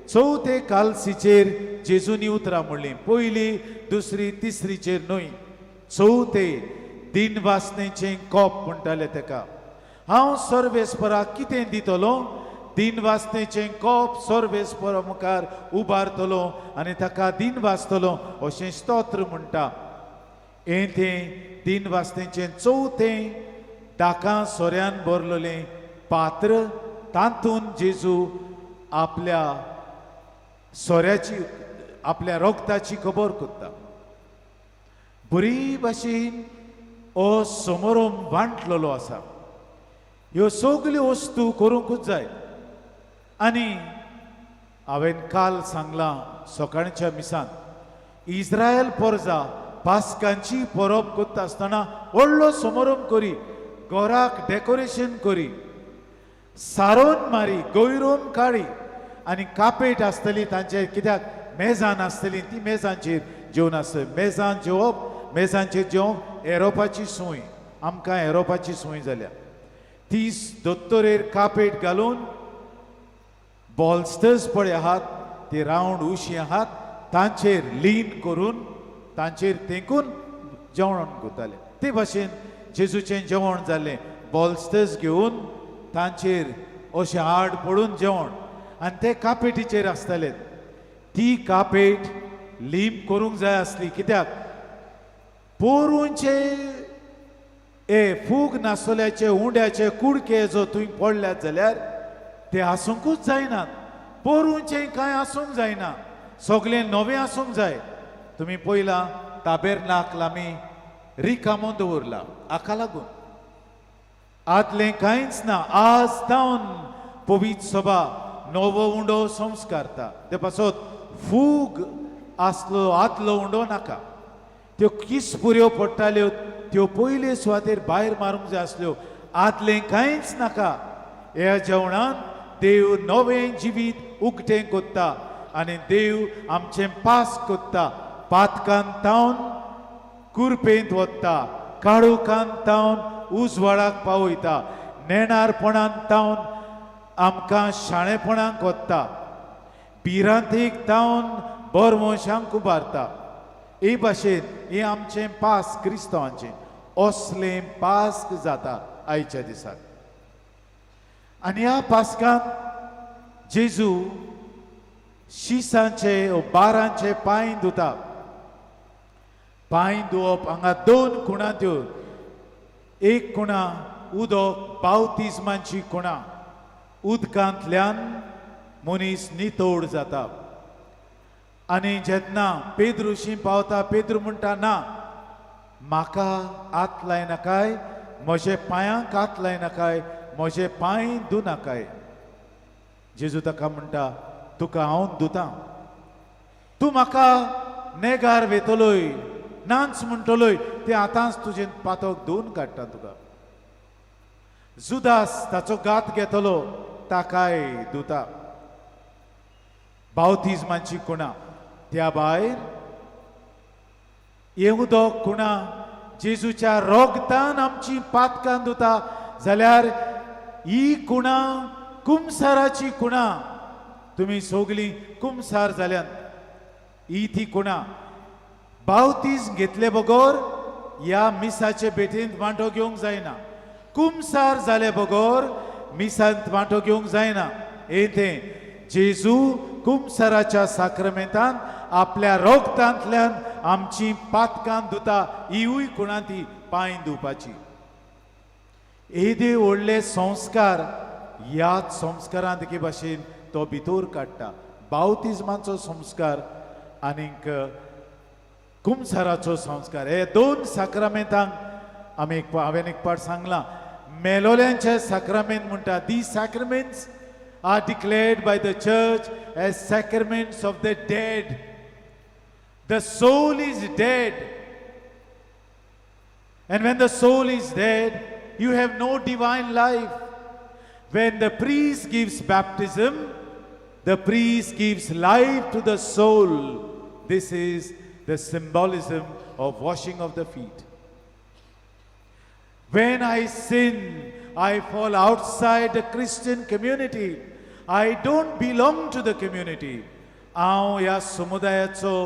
चवथे कालसीचेर जेजूनी उतरां म्हणलीं, पयली दुसरी तिसरीचेर न्हय, चवथे दिनवासनेचें कोप म्हणटाले तेका. हांव सर्वेस्पराक कितें दितलो? दिनवासनेचें कोप सर्वेस्परा मुखार उबारतलो आनी ताका दिनवासतलो अशें स्तोत्र म्हणटा. हें तें दिनवासनेचें चवथें दाकां सोऱ्यान भरलेलें पात्र, तातूंत जेजू आपल्या सोऱ्याची, आपल्या रोगताची खबर करता. बरी भाशेन हो समोरोम वांटलेलो आसा. ह्यो सगल्यो वस्तू करूंकूच जाय. आनी हांवें काल सांगलां सकाळच्या मिसान, इस्रायल पोरजा पास्कांची परब करता आसतना व्हडलो समारंभ करी, घराक डेकोरेशन करी, सारोन मारी, गैरोन काडी आनी कापेट आसतली तांचे, कित्याक मेजान आसतली ती, मेजांचेर जेवन आसतली. मेजान जेवप, मेजांचेर जेवप एरोपाची संवय, आमकां एरोपाची संवय जाल्या. ती दोतोरेर कापेट घालून बॉल्स्टर्स पळय आहात, ती रावंड उशी आहात, तांचेर लीन करून तांचेर तेंकून जेवण करताले. ते भाशेन जेजूचें जेवण जालें, बॉल्स्टर्स घेवन तांचेर अशें आड पडून जेवण, आनी ते कापेटीचेर आसताले. ती कापेट लीप करूंक जाय आसली, कित्याक पोरूंचे ए फूग नासल्याचे उंड्याचे कुडके जो तुवें पडल्यात जाल्यार ते आसूंकूच जायनात. पोरूंचें कांय आसूंक जायना, सगळें नवें आसूंक जाय. तुमी पयलां ताबेरनाकल आमी रिकामो दवरला, हाका लागून आदलें कांयच ना. आज जावन पवित्र सभा नवो उंडो संस्कारता, ते पासत फूग आसलो आदलो उंडो नाका. त्यो किसपुऱ्यो पडटाल्यो त्यो पयले सुवातेर भायर मारूंक जाय आसल्यो. आदलें कांयच नाका. ह्या जेवणान देव नवें जिवीत उगटें कोत्ता आनी देव आमचें पास कोत्ता, पातकान तावन कुरपेंत वता, काळोखांत तावन उजवाडाक पावयता, नेणारपणांत तावन आमकां शाणेपणाक वता, भिरांतीक तावन बरवंशांक उबारता. हे भाशेन हें आमचें पास्क, क्रिस्तांवांचें असलें पास्क जाता आयच्या दिसाक. आनी ह्या पास्कांत जेजू शिसांचे बारांचे पांय धुता. पांय धुवप हांगा दोन खुणा त्यो. एक खुणा उदक, बावतिज्माची खुणा. उदकांतल्यान मनीस नितळ जाता. आनी जेन्ना पेद्रुशी पावता, पेद्रू म्हणटा, ना, म्हाका हात लायनाकाय, म्हजे पांयांक हात लायनाकाय, म्हजे पांय धुनाकाय. जेजू ताका म्हणटा, तुका हांव धुता, तूं म्हाका नेगार वेतलोय, नाच म्हणटलोय, ते आतांच तुजें पातक धुवन काडटा तुका. जुदास ताचो घात घेतलो, ताकाय धुता. बावतिज्माची खुणा. त्या भायर हें उदक खुणा जेजूच्या रोगतान आमची पातकां धुता, जाल्यार ही खुणा कुमसाराची खुणा. तुमी सगलीं कुमसार जाल्यात, ही ती खुणा. बावतीज घेतले बगर ह्या मिसाचे भेटींत वांटो घेवंक जायना. कुमसार जाले बगर मिसांत वांटो घेवंक जायना. हें तें जेजू कुमसाराच्या साक्रमेंतान आपल्या रोगतांतल्यान आमची पातकां धुता. हिवूय खुणा ती पांय धुवपाची. येदे व्हडले संस्कार, ह्याच संस्कारांत एके भाशेन तो भितर काडटा, बावतिज्माचो संस्कार आनीक कुमसाराचो संस्कार. हे दोन साक्रामेंतांक आमी एक, हांवें एक पाट सांगलां, मेलोल्यांचे साक्रामेंत म्हणटा. These sacraments are declared by the church as sacraments of the dead. The soul is dead. And when the soul is dead, you have no divine life. When the priest gives baptism, the priest gives life to the soul. This is the symbolism of washing of the feet. When I sin, I fall outside the Christian community. I don't belong to the community. हांव ह्या समुदायाचो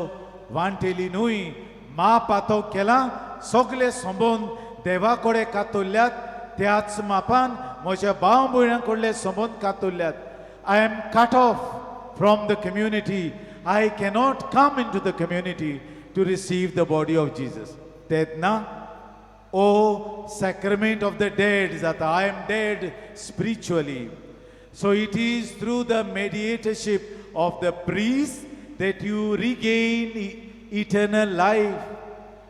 वांटेली न्हय. मा पातक केला, सगळे संबंद देवा कडेन कातरल्यात, त्याच मापान म्हज्या भाव भयणां कडले संबंद कातरल्यात. I am cut off from the community. I cannot come in to the community to receive the body of Jesus. तेन्ना ओ sacrament of the dead जाता. I am dead spiritually. So it is through the mediatorship of the priest that you regain eternal life.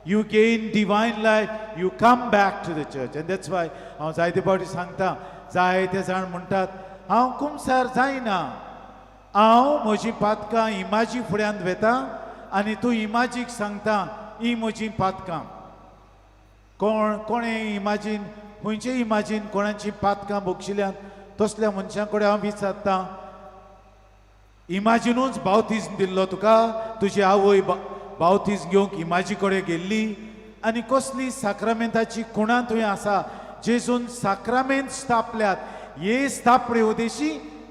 You gain divine life. You come back to the church. And that's why हांव जायते फावटी सांगता, जायते जाण म्हणटात, हांव कुमसार जायना, हांव म्हजीं पातकां इमाजी फुड्यांत वेता आनी तूं इमाजीक सांगता, ही म्हजीं पातकां. कोण कोणें इमाजीन, खंयचे इमाजीन कोणाची पातकां बक्षिल्यात, तसल्या मनशां कडेन हांव विचारतां, इमाजिनूच बावतीज्म दिल्लो तुका? तुजी आवय बावतीज्म घेवंक इमाजी कडेन गेल्ली? आनी कसली साक्रामेंताची खुणा थंय आसा? जेजून साक्रामेंत स्थापल्यात, हे स्थापणे उदेशी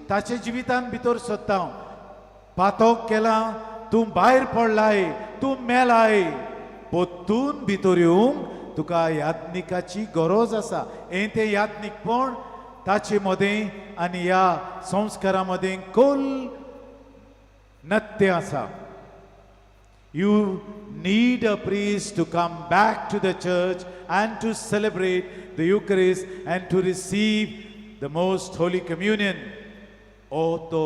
ताचे जिवितान भितर सोदता हांव. पातक केलां, तूं भायर पडलाय, तूं मेलाय. परतून भितर येवंक तुका याज्ञिकाची गरज आसा. हें तें याज्ञिकपण. ताचे मदें आनी ह्या संस्कारा मदें खोल नत्तें आसा. You need a priest to come back to the church and to celebrate the Eucharist and to receive the most holy communion. ओ तो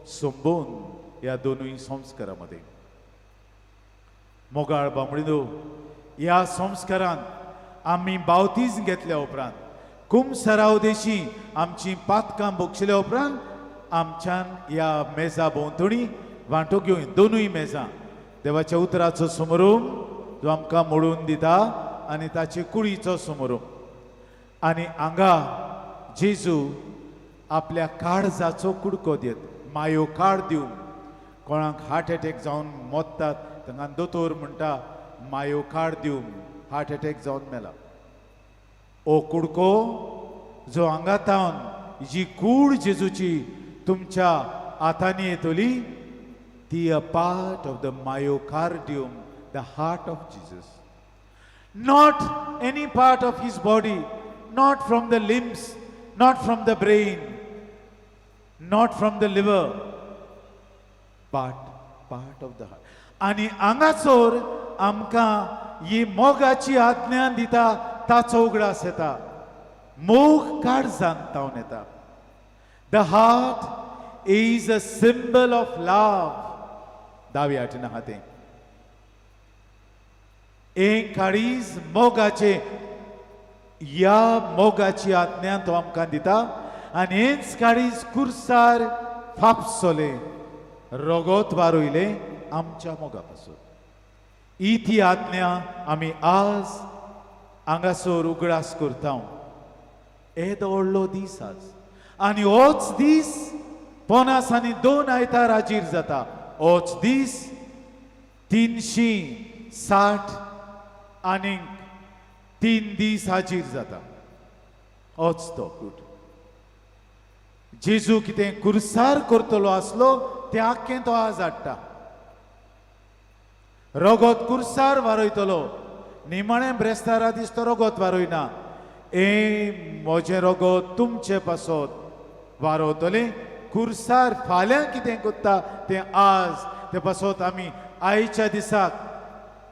संबंद ह्या दोनूय संस्कारामध्ये. मोगाळ बामणिनो, ह्या संस्कारान आमी बावतीज घेतल्या उपरांत, कुमसरा उदेशी आमची पातकां बक्षिल्या उपरांत आमच्यान ह्या मेजा भोंवतणी वांटो घेवन, दोनूय मेजां, देवाच्या उतराचो समरूम जो आमकां मोडून दिता आनी ताचे कुडीचो समरूम, आनी हांगा जेजू आपल्या काळजाचो कुडको दित, मायो कार्ड दिवन. कोणाक हार्ट एटॅक जावन मोत्तात, तांकां दोतोर म्हणटा, मायोकार्डियम हार्ट अटॅक जावन मेला. ओ कुडको जो हांगातावन जी कूड जेजूची तुमच्या हातांनी येतली ती a part of the myocardium, the heart of Jesus. Not any part of his body, not from the limbs, not from the brain, not from the liver, but part of the heart. आनी हांगासर आमकां ही मोगाची आज्ञा दिता ताचो उगडास येता. मोग काळजांत तावन येता. The heart is a symbol of love. दावी हातीन आहा तें एक काळीज मोगाचें. ह्या मोगाची आज्ञा तो आमकां दिता आनी हेंच काळीज कुर्सार फापसलें, रगत वारयलें आमच्या मोगा पासून. ही ती आज्ञा आमी आज हांगासर उगडास करता. येदो व्हडलो दीस आज आनी होच दीस 50 आनी 2 आयतार हाजीर जाता. होच दीस 360 आनी 3 दीस हाजीर जाता. होच तो कूट जेजू कितें कुर्सार करतलो आसलो तें आख्खें तो आज हाडटा. रगत कुर्सार वारयतलो. निमाणें ब्रेस्तारा दीस तो रगत वारयना. ए म्हजें रगत तुमचे पासत वारवतलें कुर्सार. फाल्यां कितें करता तें आज. ते पासत आमी आयच्या दिसाक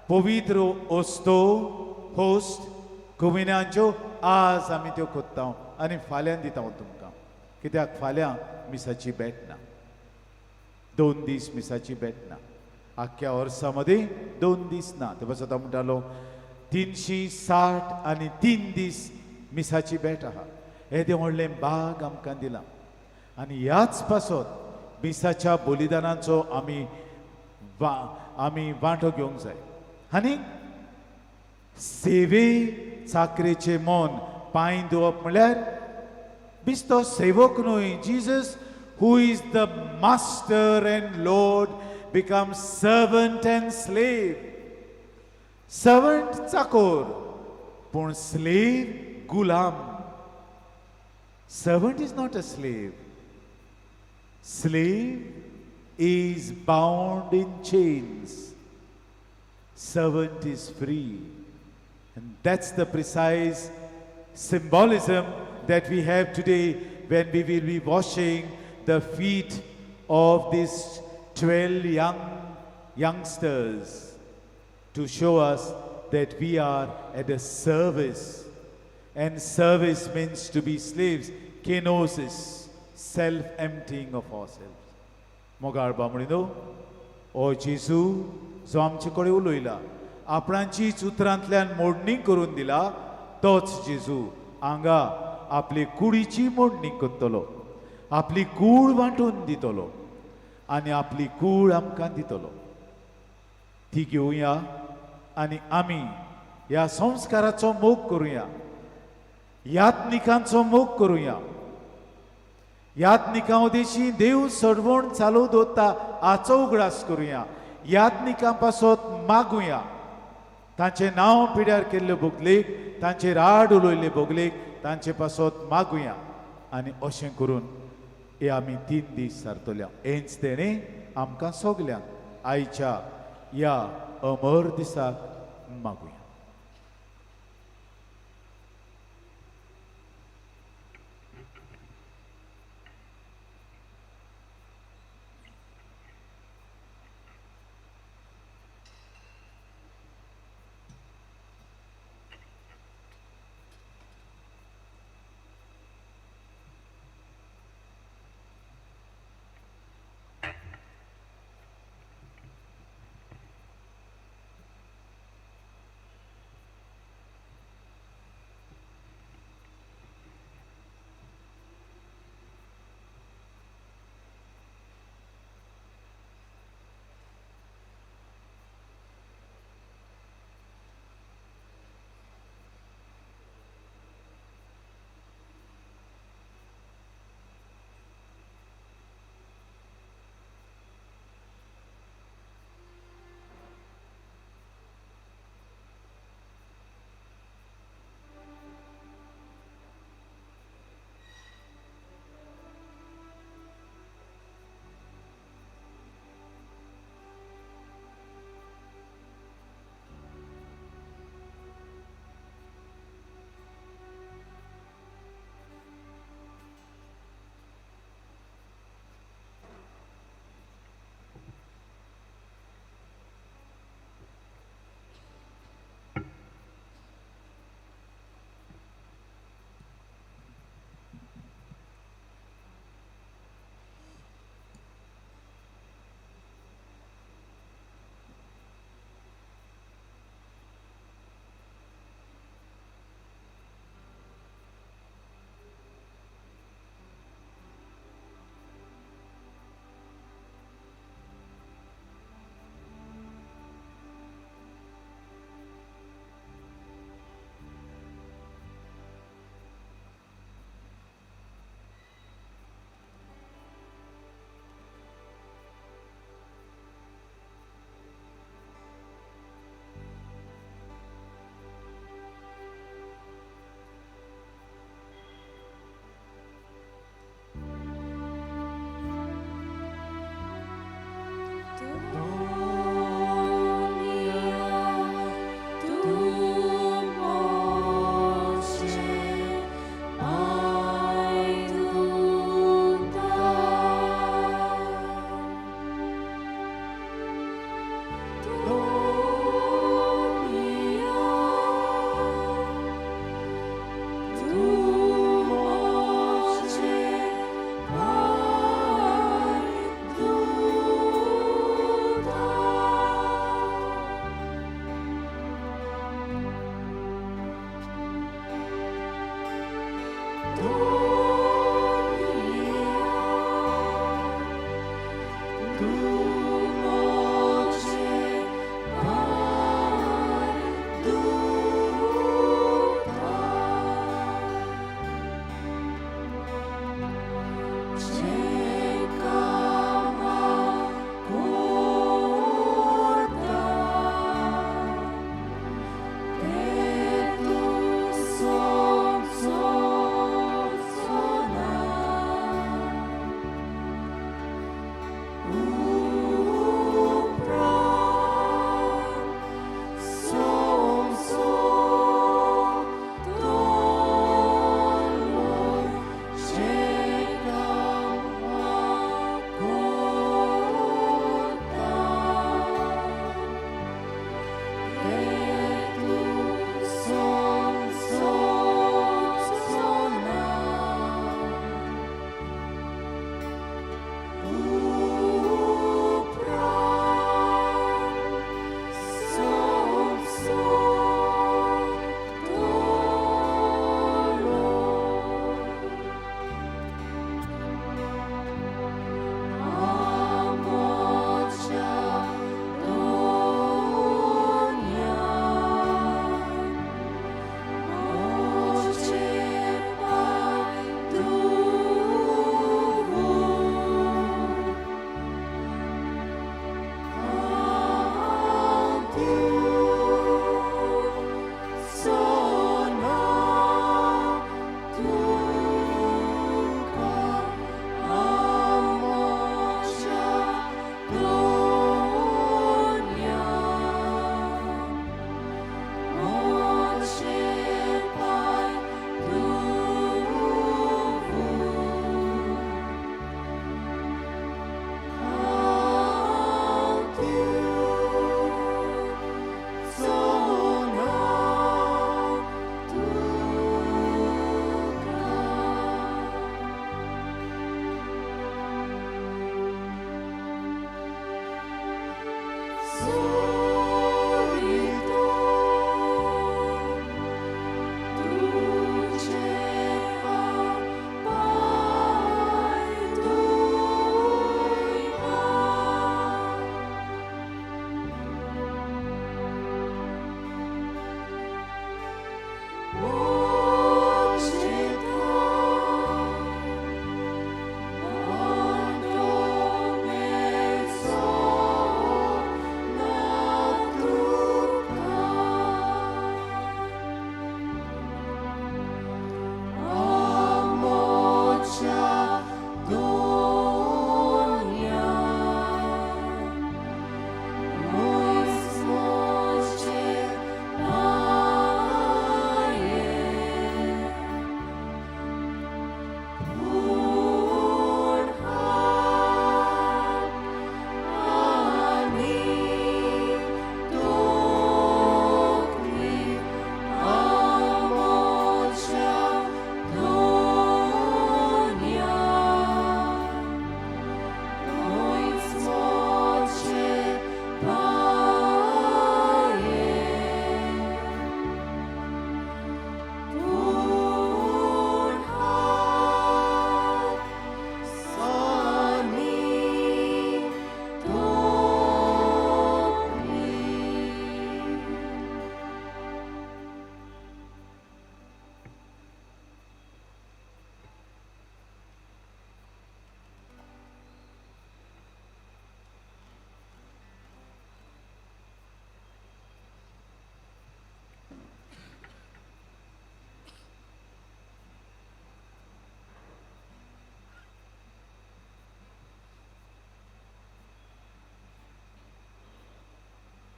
पवित्र वस्तू होस्ट कुमिनांच्यो आज आमी त्यो कोत्ता आनी फाल्यां दिता हांव तुमकां. कित्याक फाल्यां मिसाची भेट ना. 2 दीस मिसाची भेट ना. आख्ख्या वर्सा मदीं 2 दीस ना. ते पासत हांव म्हणटालो 360 आनी 3 दीस मिसाची भेट आहा. येदें व्हडलें बाग आमकां दिलां आनी ह्याच पासत मिसाच्या बलिदानाचो आमी आमी वांटो घेवंक जाय. आनी सेवे चाकरेचें मन पांय धुवप म्हणल्यार बिस्तो सेवक न्हय. Jesus who is the master and lord become servant and slave. Servant Chakor पूण स्लेव गुलाम. Servant is not a slave. Slave is bound in chains. Servant is free. And that's the precise symbolism that we have today when we will be washing the feet of these 12 youngsters to show us that we are at a service. And service means to be slaves. Kenosis, self-emptying of ourselves. मोगाळ बामणीनो, ओ जेजू जो आमचे कडेन उलयला, आपणाचीच उतरांतल्यान मोडणी करून दिला, तोच जेजू हांगा आपली कुडीची मोडणी करतलो, आपली कूड वांटून दितलो आनी आपली कूड आमकां दितलो. ती घेवया आनी आमी ह्या संस्काराचो मोग करुया, यात्निकांचो मोग करुया. यात्निकां उदेशी देव सरवण चालू दवरता हाचो उगडास करुया. यात्निकां पासत मागुया. तांचें नांव पिड्यार केल्ले बोगलेक, तांचेर आड उलयल्ले बोगलेक तांचे पासत मागुया. आनी अशें करून हे आमी 3 दीस सारतल्या. हेंच तेणें आमकां सगल्यांक आयच्या ह्या अमर दिसाक मागुया.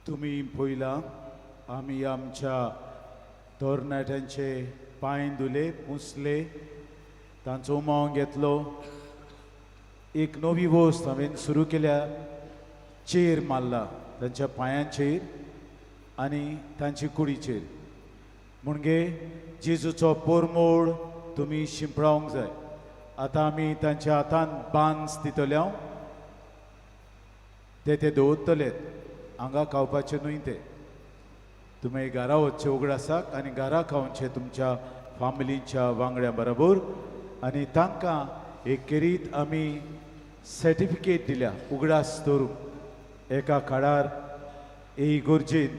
तुमी पयला आमी आमच्या तरणाट्यांचे पांय धुले पुसले, तांचो उमाव घेतलो. एक नवी वस्त हांवें सुरू केल्या, चेर मारला तांच्या पांयांचेर आनी तांचे कुडीचेर. म्हणजे जेजूचो पोरमोळ तुमी शिंपडावंक जाय. आतां आमी तांच्या हातान बांस दितले, ते ते दवरतले, हांगा खावपाचें न्हय ते. तुमी घरा वचचे उगडासाक आनी घरा खावचें तुमच्या फामिलीच्या वांगड्या बरोबर आनी तांकां एक खेरीत आमी सर्टिफिकेट दिल्या उगडास दवरूंक एका काळार हे इगर्जेंत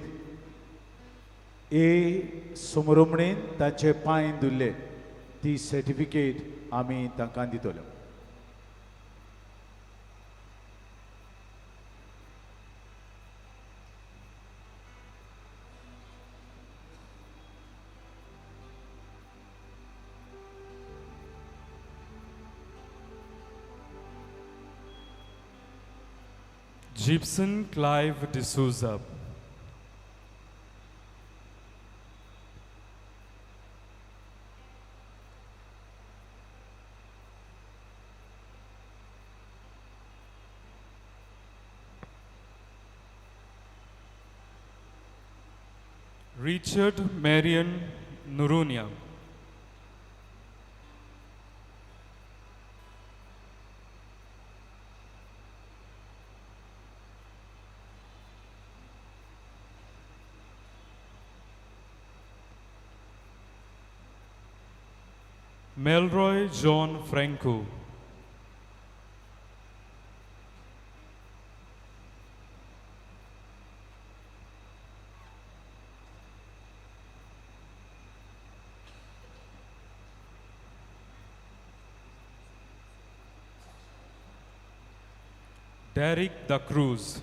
हे समरोमणेन तांचे पांय धुल्ले ती सर्टिफिकेट आमी तांकां दितले. Gibson Clive D'Souza. Richard Marion Nurunia. Melroy John Franco. Derek Da Cruz.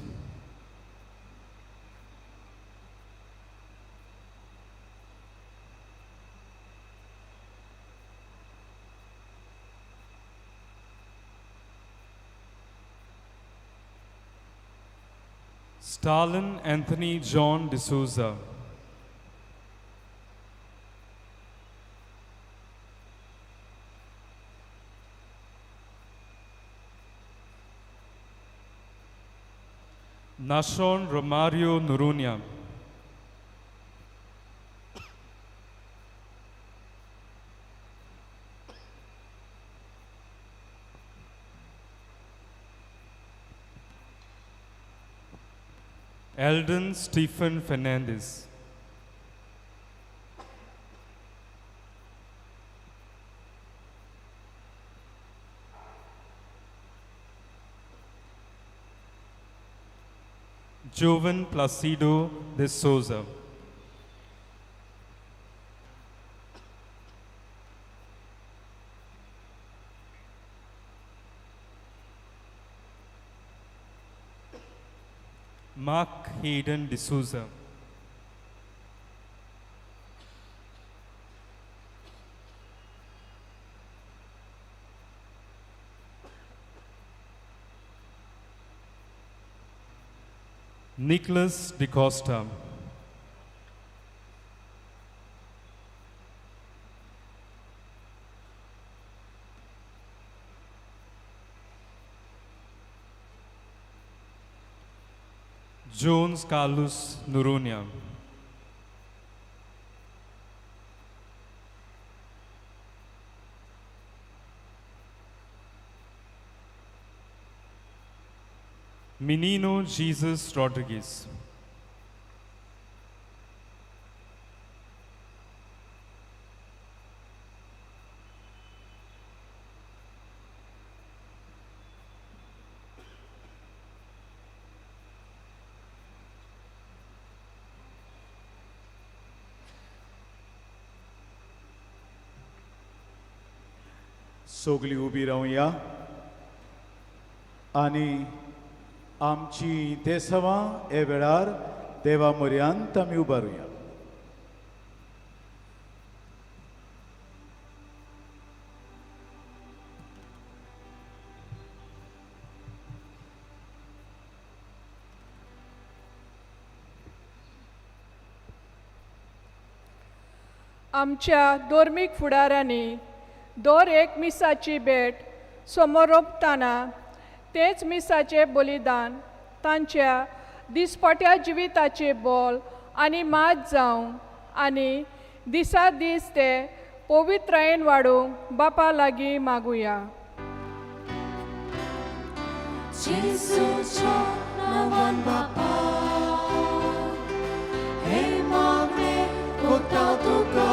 Stalin Anthony John D'Souza. Nashon Romario Nurunia. Eldon Stephen Fernandez. Jovan Placido de Souza. Mark Hayden D'Souza. Nicholas DeCosta. Jones Carlos Nurunia. Menino Jesus Rodriguez. सगळीं उबी रावया आनी आमची देसवां हे वेळार देवा म्हऱ्यांत आमी उबारुया. आमच्या धर्मीक फुडाऱ्यांनी दर एक मिसाची भेट समोरोपताना तेच मिसाचे बलिदान तांच्या दिसपट्या जिविताचे बोल आनी मात जावं आनी दिसा दीस ते पवित्रायेन वाडूंक बापा लागीं मागुया. जेजूच्या नांवान बापा हे मागणें कोत्ता तुका.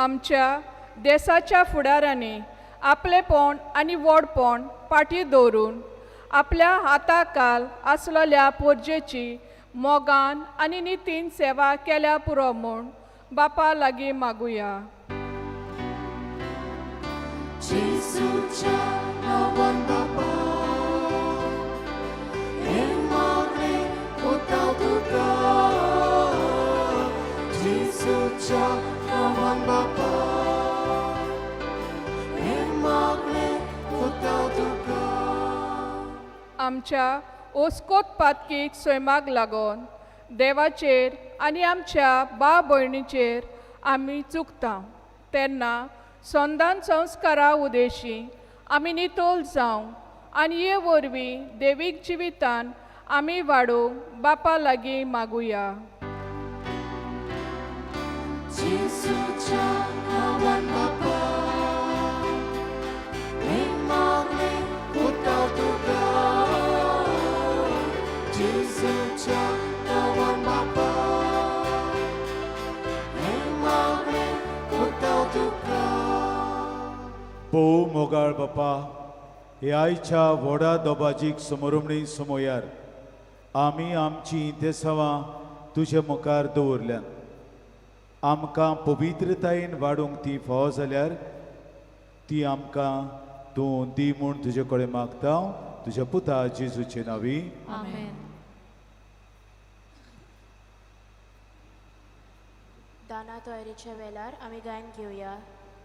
आमच्या देसाच्या फुडारांनी आपलेपण आनी व्हडपण फाटीं दवरून आपल्या हाताकाल आसलेल्या पोरजेची मोगान आनी नितीन सेवा केल्या पुरो म्हूण बापा लागीं मागुया. जेजूच्या नांवान बापा, हें मागणें कोत्ता तुका. जेजूच्या नांवान बापा, हें मागणें कोत्ता तुका. आमच्या ओस्कोत पातकीक सैमाक लागून देवाचेर आनी आमच्या बा भयणीचेर आमी चुकता तेन्ना संदान संस्कारा उदेशी आमी नितोल जावंक आनी हे वरवीं देवीक जिवितान आमी वाडोवंक बापा लागीं मागुया. जेजूच्या नांवान बापा, हें मागणें कोत्ता तुका. जेजूच्या नांवान बापा, हें मागणें कोत्ता तुका. भोव मोगाळ बापा, हे आयच्या व्हडा दोबाजीक समोरमणी समोयार आमी आमची इंतेसांवां तुजे मुखार दवरल्यात. आमकां पवित्रतायेन वाडूंक ती फावो जाल्यार ती आमकां तूं दी म्हूण तुजे कडेन मागता, तुज्या पुता जेजूचे नांवी. आमेन. दाना तयारीच्या वेळार आमी गायन घेवया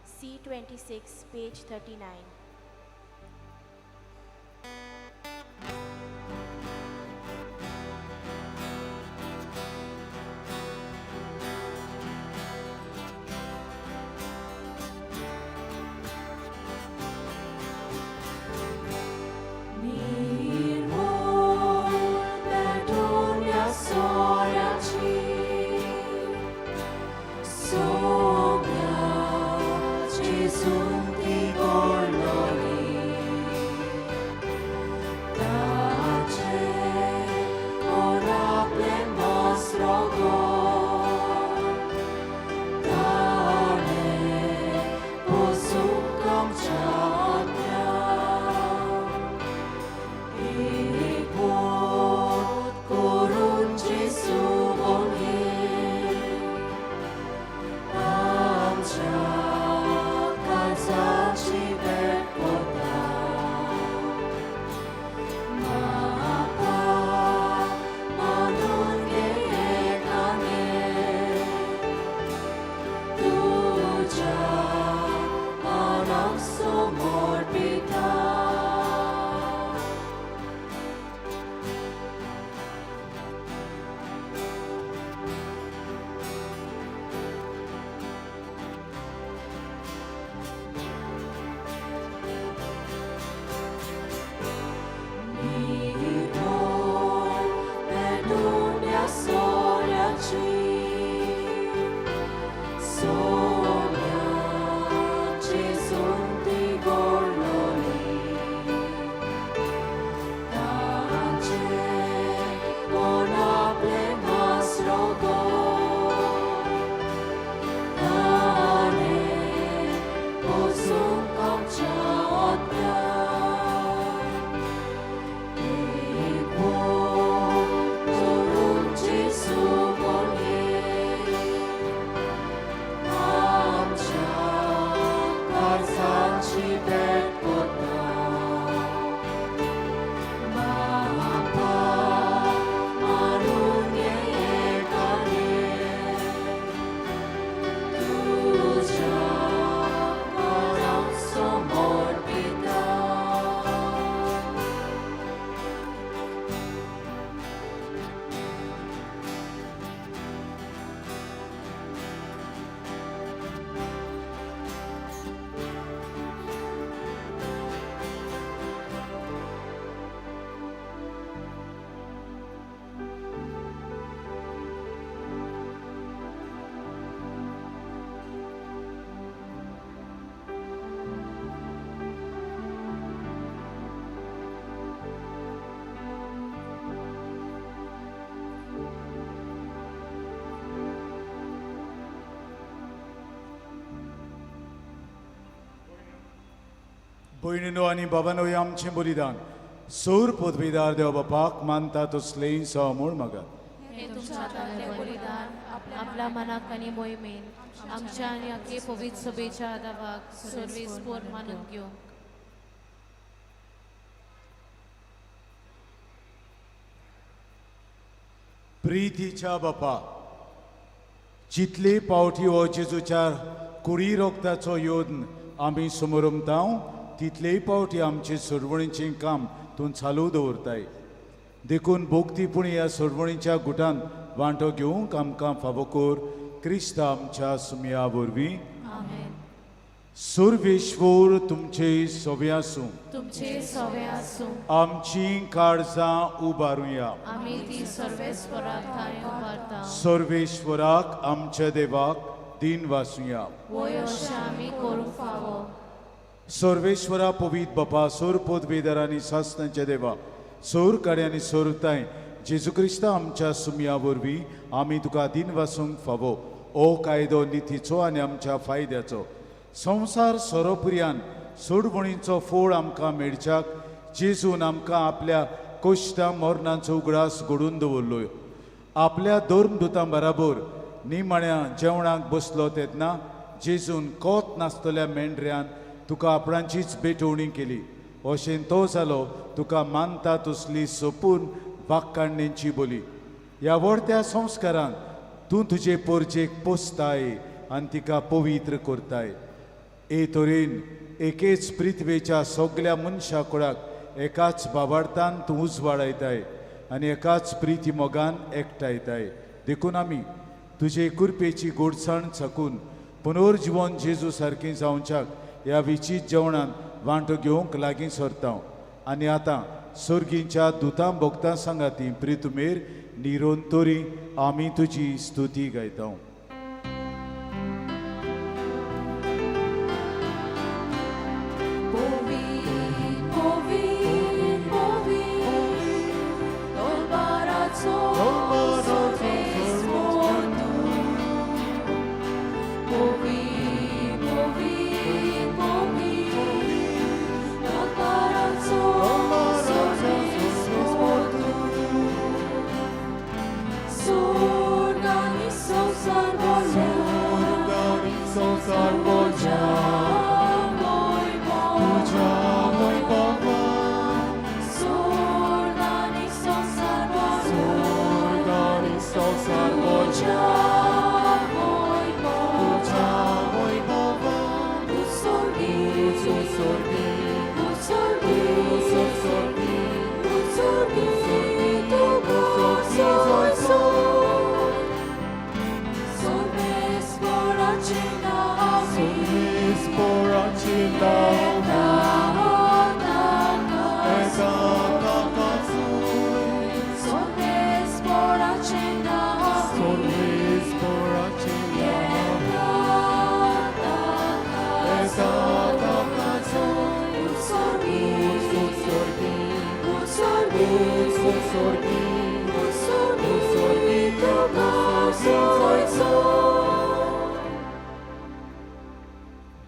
C26 page 39. निर्मूळ पेटोवया सोऱ्याची, सोम्या जेजून ती गोड. भयणीनो आनी बाबानो हें आमचें बलिदान सोर पदवीदार देव बापाक मानता तसलें सो म्हूण मागात. हे तुमच्या हातांतलें बलिदान आपल्या मनाक आनी मोहिमेन आमच्या आनी अख्खे पवित्र सभेच्या आदावाक सर्वेस्पोर मानून घेवंक. प्रितीच्या बापा, जितले पावटी हो जेजूच्या कुडी रोगताचो योद्न आमी समोरमतांव तितलेय पावटी आमचे सोडवणीचें काम तूं चालू दवरताय. देखून भोगतीपूण ह्या सोडवणीच्या गुटान वांटो घेवंक आमकां फावो कर क्रिस्त आमच्या सुमया वरवीं. सुर्वेश्वर तुमचे सोवे आसूं. तुमचे सोवे आसूं. आमची काळजां उबारुया. आमी ती सर्वेस्वराक ठांय उबारता. सर्वेश्वराक आमच्या देवाक दीन वासुया. वय अशें आमी करूंक फावो. सर्वेश्वरा पवीत बापा, सोर पदवेदार आनी सासणाच्या देवा, सोर काडे आनी सोरताय जेजू क्रिस्ता आमच्या सुमया वरवीं आमी तुका दीन वासूंक फावो. ओ कायदो नितीचो आनी आमच्या फायद्याचो संवसार सोरोपुर्यान सोडवणीचो फोळ आमकां मेळच्याक जेजून आमकां आपल्या कोश्टा मरणाचो उगडास घडून दवरलो. आपल्या धर्मदुतां बराबर निमाण्या जेवणाक बसलो तेन्ना जेजून कोत नासतल्या मेंढऱ्यान तुका आपणाचीच भेटवणी केली. अशें तो जालो तुका मानता तसली सोपून वाक्काणणेची बोली. ह्या व्हडत्या संस्कारान तूं तुजे पोरजेक पोसताय आनी तिका पवित्र करताय. ए तरेन एकेच पृथ्वेच्या सगल्या मनशा कुळाक एकाच बाबार्थान तूं उजवाडायताय आनी एकाच प्रिती मोगान एकठांयताय. देखून आमी तुजे कृपेची गोडसाण चाकून पुनर्जिवन जेजू सारकें जावच्याक ह्या विचीत जेवणान वांटो घेवंक लागीं सरता. आनी आतां सर्गींच्या दुतां भोगतां सांगाती प्रितुमेर निरोन तरी आमी तुजी स्तुती गायता.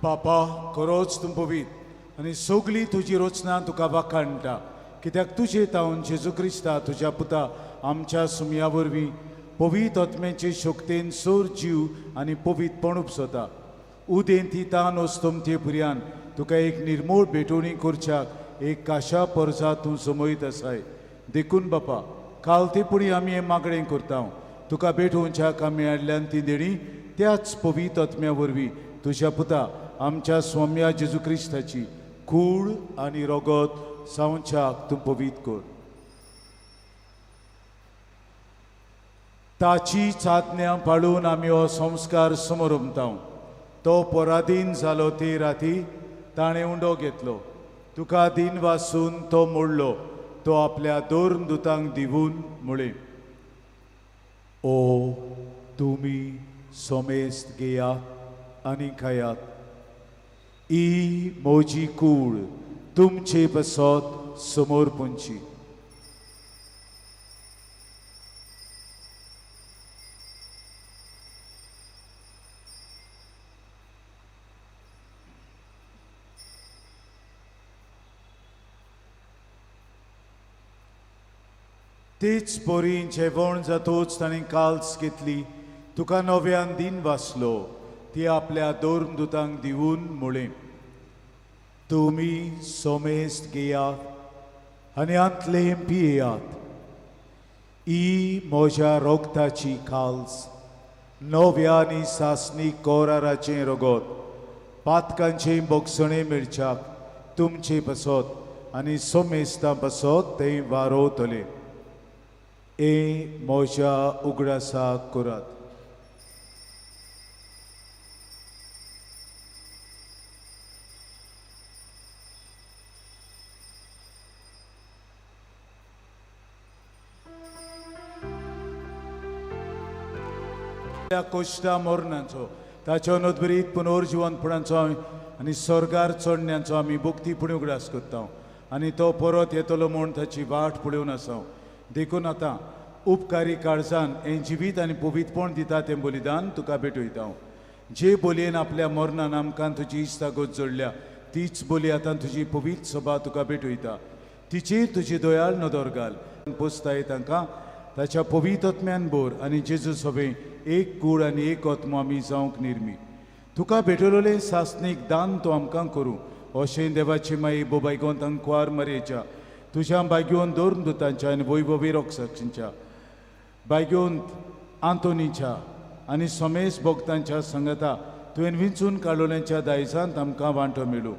बापा, खरोच तूं पवीत आनी सगली तुजी रचना तुका वाखाणटा. कित्याक तुजे तावन जेजू क्रिस्ता तुज्या पुता आमच्या सुमया वरवीं पवीत आत्म्याचे शक्तेन सोर जीव आनी पवीतपण उपसता. उदेंती तान वस्तुमते भुरयान तुका एक निर्मूळ भेटवणी करच्याक एक काशा परजा तूं जमयत आसाय. देखून बापा, कालतेपुणी आमी हें मागणें करता. तुका भेटोवच्याक आमी हाडल्यान ती देणी त्याच पवीत आत्म्या वरवीं तुज्या पुता आमच्या स्वाम्या जेजू क्रिस्ताची कूळ आनी रगत जावच्याक तूं पवीत कर. ताची चातन्या पाळून आमी हो संस्कार समोरमता. तो पराधीन जालो ते राती ताणें उंडो घेतलो. तुका दीन वासून तो मोडलो. तो आपल्या दोन दुतांक दिवून म्हळें, ओ तुमी सोमेस्त घेयात आनी खायात. ही म्हजी कूळ तुमचे पासत समोर पुंची. तेच परी जेवण जातोच ताणें काल्स घेतली, तुका नव्यान दिन वाचलो, ती आपल्या धर्मदुतांक दिवन म्हळें, तुमी सोमेस्त घेयात आनी हांतलें पियेयात. ही म्हज्या रोगताची काल्स, नव्या आनी सासणी कोराराचें रगत, पातकांचें बोगसणें मेळच्याक तुमचे पासत आनी सोमेस्तां पासत तें वारोवतलें. हें म्हज्या उगडासाक करात. त्या कोश्टा मरणाचो, ताच्या नदबरीत पुनर्जिवनपणाचो आनी स्वर्गार चडण्याचो आमी भक्तीपणी उगडास करता आनी तो परत येतलो म्हूण ताची वाट पळोवन आसा. देखून आतां उपकारी काळजान हें जिवीत आनी पवित्रपण दिता तें बलिदान तुका भेटयता. जे बोलयेन आपल्या मरणान आमकां तुजी इश्टागत जोडल्या तीच बोली आतां तुजी पवित्र सभा तुका भेटयता. तिचेर तुजी दयाळ नदर घाल, पोसताय तांकां ताच्या पवित्र आत्म्यान भर आनी जेजू सभे एक कूड आनी एक आत्मो आमी जावंक निर्मी. तुका भेटवलेलें सासणीक दान तूं आमकां करूं अशें देवाची माई बोबायगोन अंकवार मरेच्या तुज्या बायगेवन धर्मदुतांच्या आनी वैभवी रोक्षांच्या बायगेवन आंतोनीच्या आनी समेस भोगतांच्या संगता तुवें विंचून काडलोल्यांच्या दायजांत आमकां वांटो मेळूं.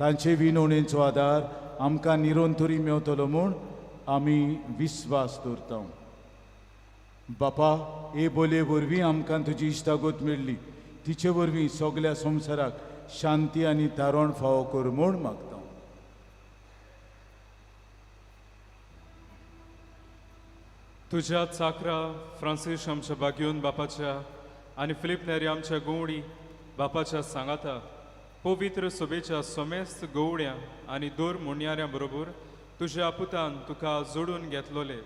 तांचे विनवणेचो आदार आमकां निरंतरी मेवतलो म्हूण आमी विस्वास दवरता. बापा, हे बोलये वरवीं आमकां तुजी इश्टागत मेळ्ळी, तिचे वरवीं सगल्या संवसाराक शांती आनी तारण फावो कर म्हूण मागता. तुज्या चाकरा फ्रांसीस आमच्या बागयोन बापाच्या आनी फिलीप नेरी आमच्या गोवडी बापाच्या सांगाता पवित्र सभेच्या समेस्त गोवड्या आनी दोर मुणयाऱ्यां बरोबर तुज्या पुतान तुका जोडून घेतलोले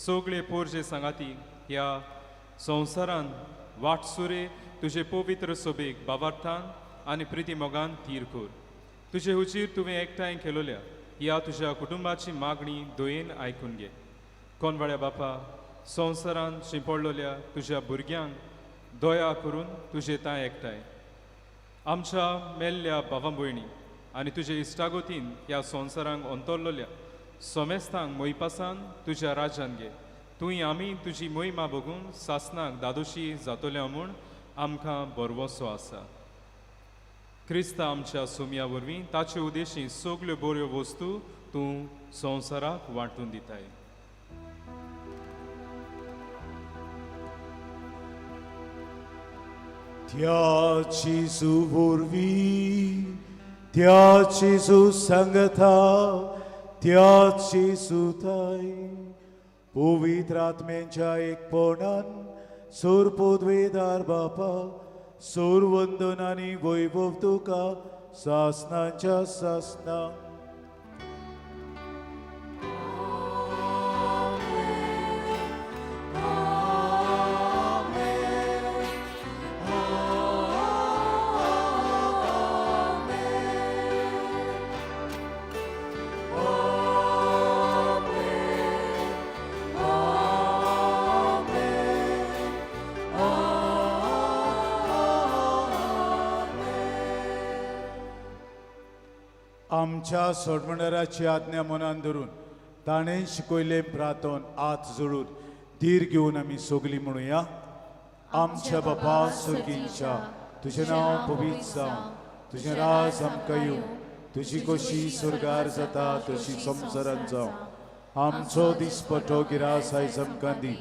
सगळे पोरजे सांगाती ह्या संवसारान वाटसुरे तुजे पवित्र सभेक बाबार्थान आनी प्रिती मोगान थीर कर. तुजे हुजीर तुवें एकठांय केलोल्या ह्या तुज्या कुटुंबाची मागणी दयेन आयकून घे. कोनवाड्या बापा, संवसारान शिंपडलोल्या तुज्या भुरग्यांक दया करून तुजे तांय एकठांय आमच्या मेल्ल्या भावा भयणी आनी तुजे इश्टागतीन ह्या संवसारांक अंतरलोल्या सोमेस्तांक मोयपासान तुज्या राज्यान घे. तूं आमी तुजी मोहिमा बघून सासनाक दादोशी जातोल्या म्हूण आमकां बरवसो आसा. क्रिस्ता आमच्या सोमया वरवीं ताचे उद्देशी सगल्यो बऱ्यो वस्तू तूं संवसाराक वांटून दिताय. त्या जेजू वरवीं, त्या जेजू सांगता, त्या जेजू ताय पवित्र आत्म्यांच्या एकपणान सोर पदवेदार बापा, सोर वंदन आनी वैभव तुका सासनाच्या सासना. आमच्या सोडमणाराची आज्ञा मनान धरून ताणें शिकयलें प्रार्थन हात जोडून धीर घेवन आमी सगलीं म्हणुया. आमच्या बापा सुर्गींच्या, तुजें नांव पवित्र जावं, तुजें राज आमकां येवं, तुजी कशी स्वर्गार जाता तशी संवसारांत जावं. आमचो दिसपटो गिरास आयज आमकां दी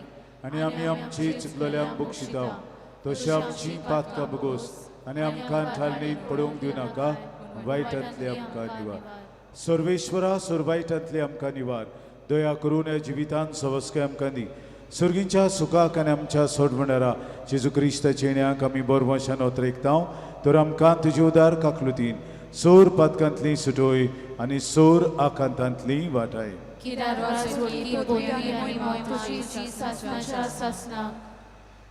आनी आमी आमची चुकलेल्यांक बक्षिता तशी आमची पातकां बगोस आनी आमकां ठालणीत पडोवंक दिवं नाका, वायटांतले आमकां निवार. सर्वेश्वरा, सोर वायटांतले आमकां निवार. दया करून ह्या जिवितान सवस्काय आमकां दी. सुर्गींच्या सुखाक आनी आमच्या सोडवणारा जेजू क्रिस्ताच्या येण्याक आमी बरवशान ओतरेकता तर आमकां तुजी उदार काकलुतीन सोर पातकांतली सुटोय आनी सोर आकांतांतली वाटाय.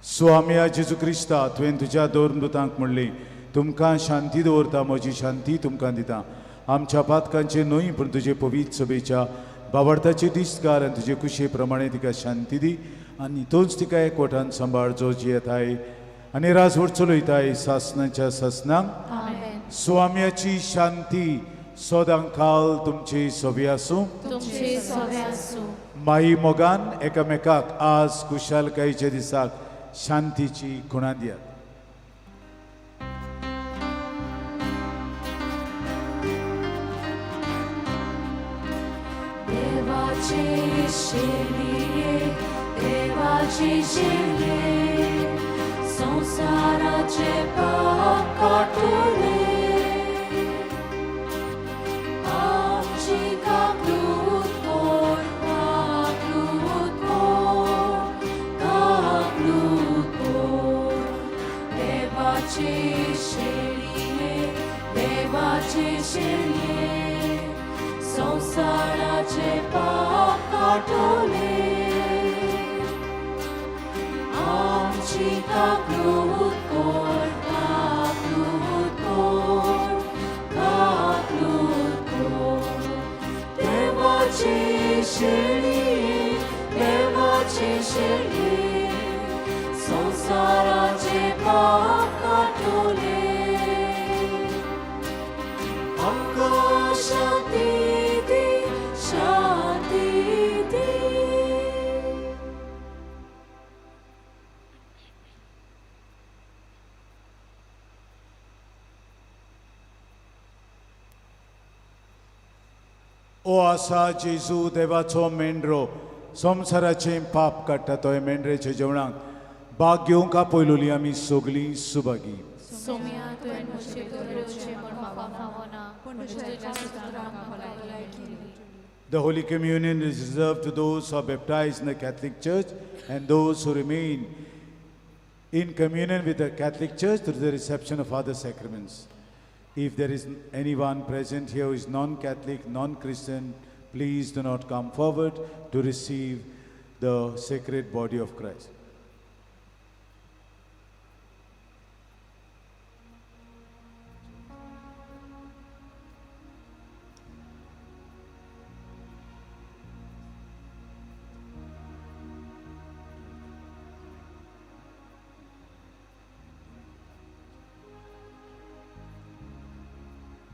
स्वाम्या जेजू क्रिस्ता, तुवें तुज्या धर्मदुतांक म्हणली, तुमकां शांती दवरता, म्हजी शांती तुमकां दिता. आमच्या पातकांचे न्हय पूण तुजे पवित्र सभेच्या बावडताची दीस घाल आनी तुजे कुशे प्रमाणे तिका शांती दी आनी तूंच तिका एकवटान सांबाळ जो जियेताय आनी राजवट चलयताय सासनाच्या सासनाक. स्वाम्याची शांती सदां काल तुमची सोबी आसूं. तुमचे सोबे आसूं. माई मोगान एकामेकाक आज खुशालकायेच्या दिसाक शांतीची खुणा दियात. देवाचे शेळये, देवाचे शेळये, संसाराचे पाप काटुले. आमची काकूत कोर, काकूत कोर, काकूत कोर. देवाचे शेळये, देवाचे शेळये, संसाराचे पाप काटोले. आमची काकूत कोर, काकूत कोर, काकूत कोर. देवाचे शेळये, देवाचे शेळये, संसाराचे पाप काटोले. आमकां शांती दी, शांती दी. ओ आसा जेजू देवाचो मेंढरो, संवसाराचें पाप काडटा तो मेंढरेच्या जेवणाक भाग घेवंक आपयलोली आमी सगलीं सुभागी. सोम्या, तुवें म्हजे भितर येवचें म्हूण म्हाका फावना, पूण तुज्या सुत्रांक भलायकी दिली. The Holy Communion is reserved to those who are baptized in the Catholic Church and those who remain in communion with the Catholic Church through the reception of other sacraments. If there is anyone present here who is non-Catholic, non-Christian, please do not come forward to receive the sacred body of Christ.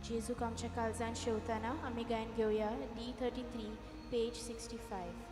जेजूक आमच्या काळजान शेवतना आमी गायन घेवया D 33 page 65.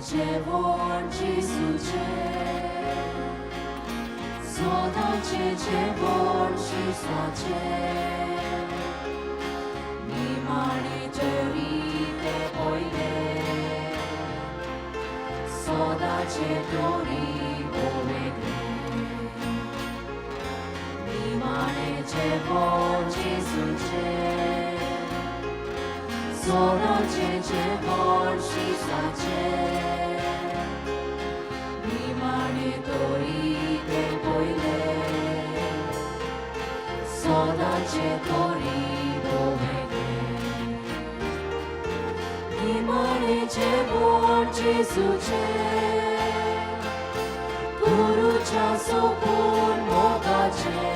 जेवण जेजूचें, सदांचें जेवण जेजूचें, निमाणें तरी तें पयलें, सदांचें तरी वेगळें, निमाणें जेवण जेजूचें, सोदाचें जेवण शिसाचें निमाणे तोरी तें पयलें सोदाचें तोरी भोव वेगळें निमाणें जेवण जेजूचें गुरूच्या सोपून मोगाचें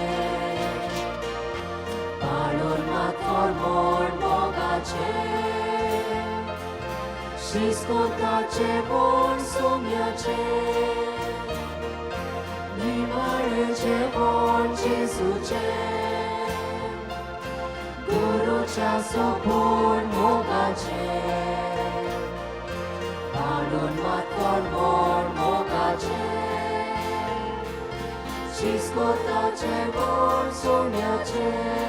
पाळून मातोर म्हण मोगाचें शिस्कोताचें म्हण सोम्याचें निमाणें जेवण जेजूचें गुरूच्या सोपून मोगाचें पाळून मातोर म्हण मोगाचें शिस्कोताचें म्हण सोम्याचें.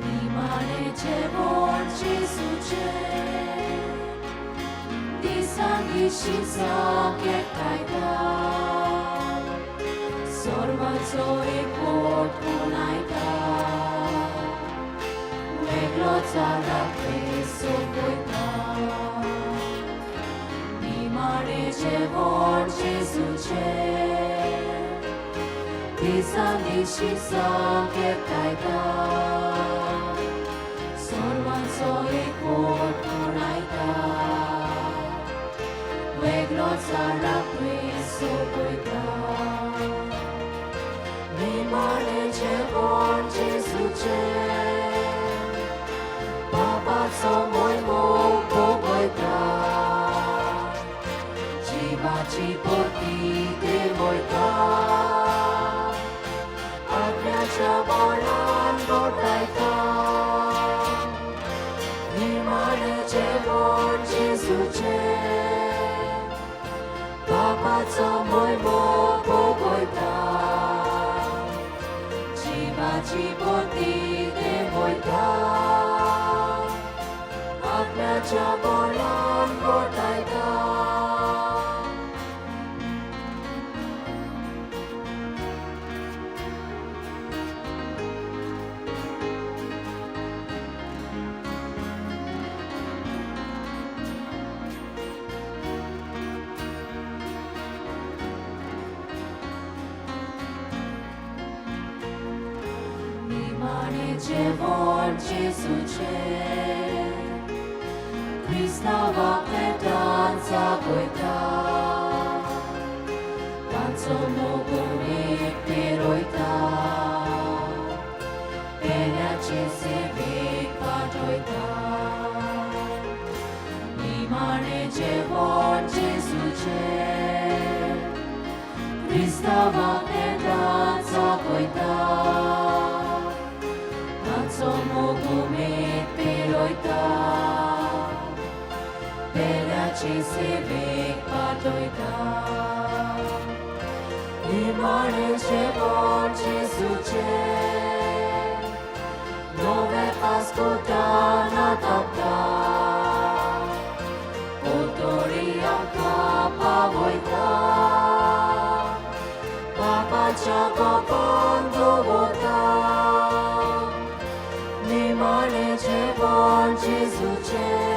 निमाणें जेवण जेजूचें दिसान दीस शिसाक एकठांयता सर्वांचो एकवट मनयता वेगळो चाराक सोंपयता निमाणें जेवण जेजूचें दिसान दीस शिसाक एकठांयता सर्वांचो एकवट मनयता वेगळो चाराक सोंपयता निमाणें जेवण जेजूचें बाबाचो मोयमो भोगयता जिवाची पोती देंवयता आज्ञाच्या बळान गोठायता निमाणें जेवण जेजूचें बाबाचो मोयमो भोगयता जिवाची पोती देंवयता आज्ञाच्या बळान गोठायता. निमाणें जेवण जेजूचें क्रिस्तांवाक पेटान जागयता तांचो मोग उमेद पेरयता पेल्याचे सेवेक पाठयता निमाणें जेवण जेजूचें क्रिस्तांवाक पेटान जागयता तांचो मोग उमेद पेरयता पेल्याचे सेवेक पाठयता निमाणें जेवण जेजूचें नवें पास्कोतान थापता पोतोरी आमकां पावयता बाबाच्या कोपान दवरता निमाणें जेवण जेजूचें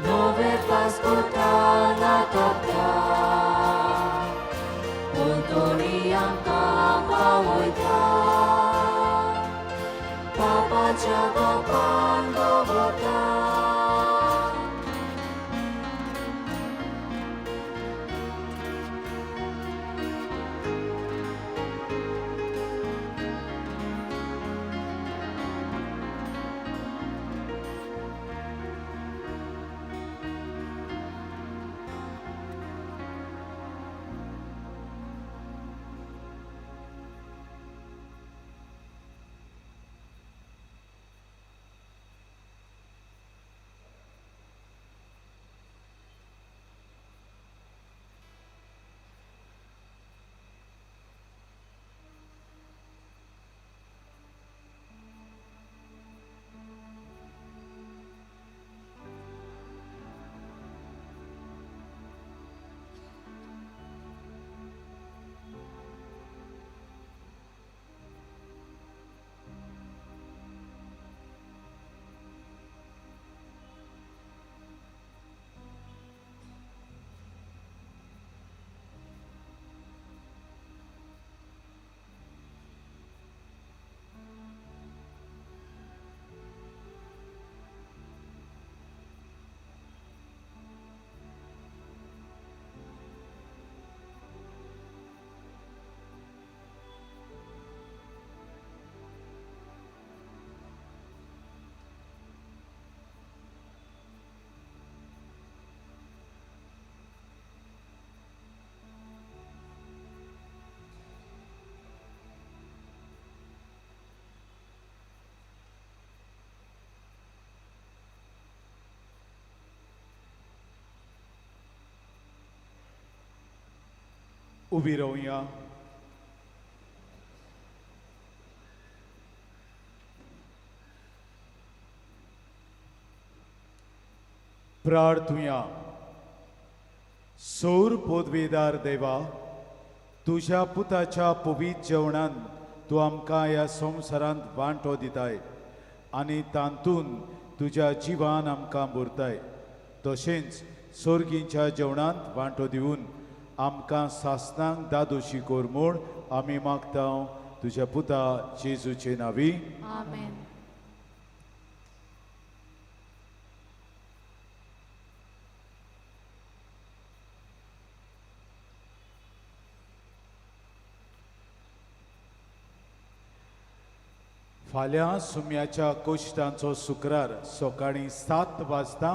नवें पास्कोतान थापता पोतोरी आमकां पावयता बाबाच्या कोपान दवरता. उबी रावया. प्रार्थुया. सोर पोदवेदार देवा, तुज्या पुताच्या पवित्र जेवणान तूं आमकां ह्या संवसारांत वांटो दिताय आनी तातूंत तुज्या जिवान आमकां भरताय. तशेंच सोर्गींच्या जेवणांत वांटो दिवन आमकां सासनांक दादोशी कर म्हूण आमी मागता तुज्या पुता जेजूचे नांवी. आमेन. फाल्यां सुम्याच्या कोश्टांचो शुक्रार सकाळीं 7 वाजता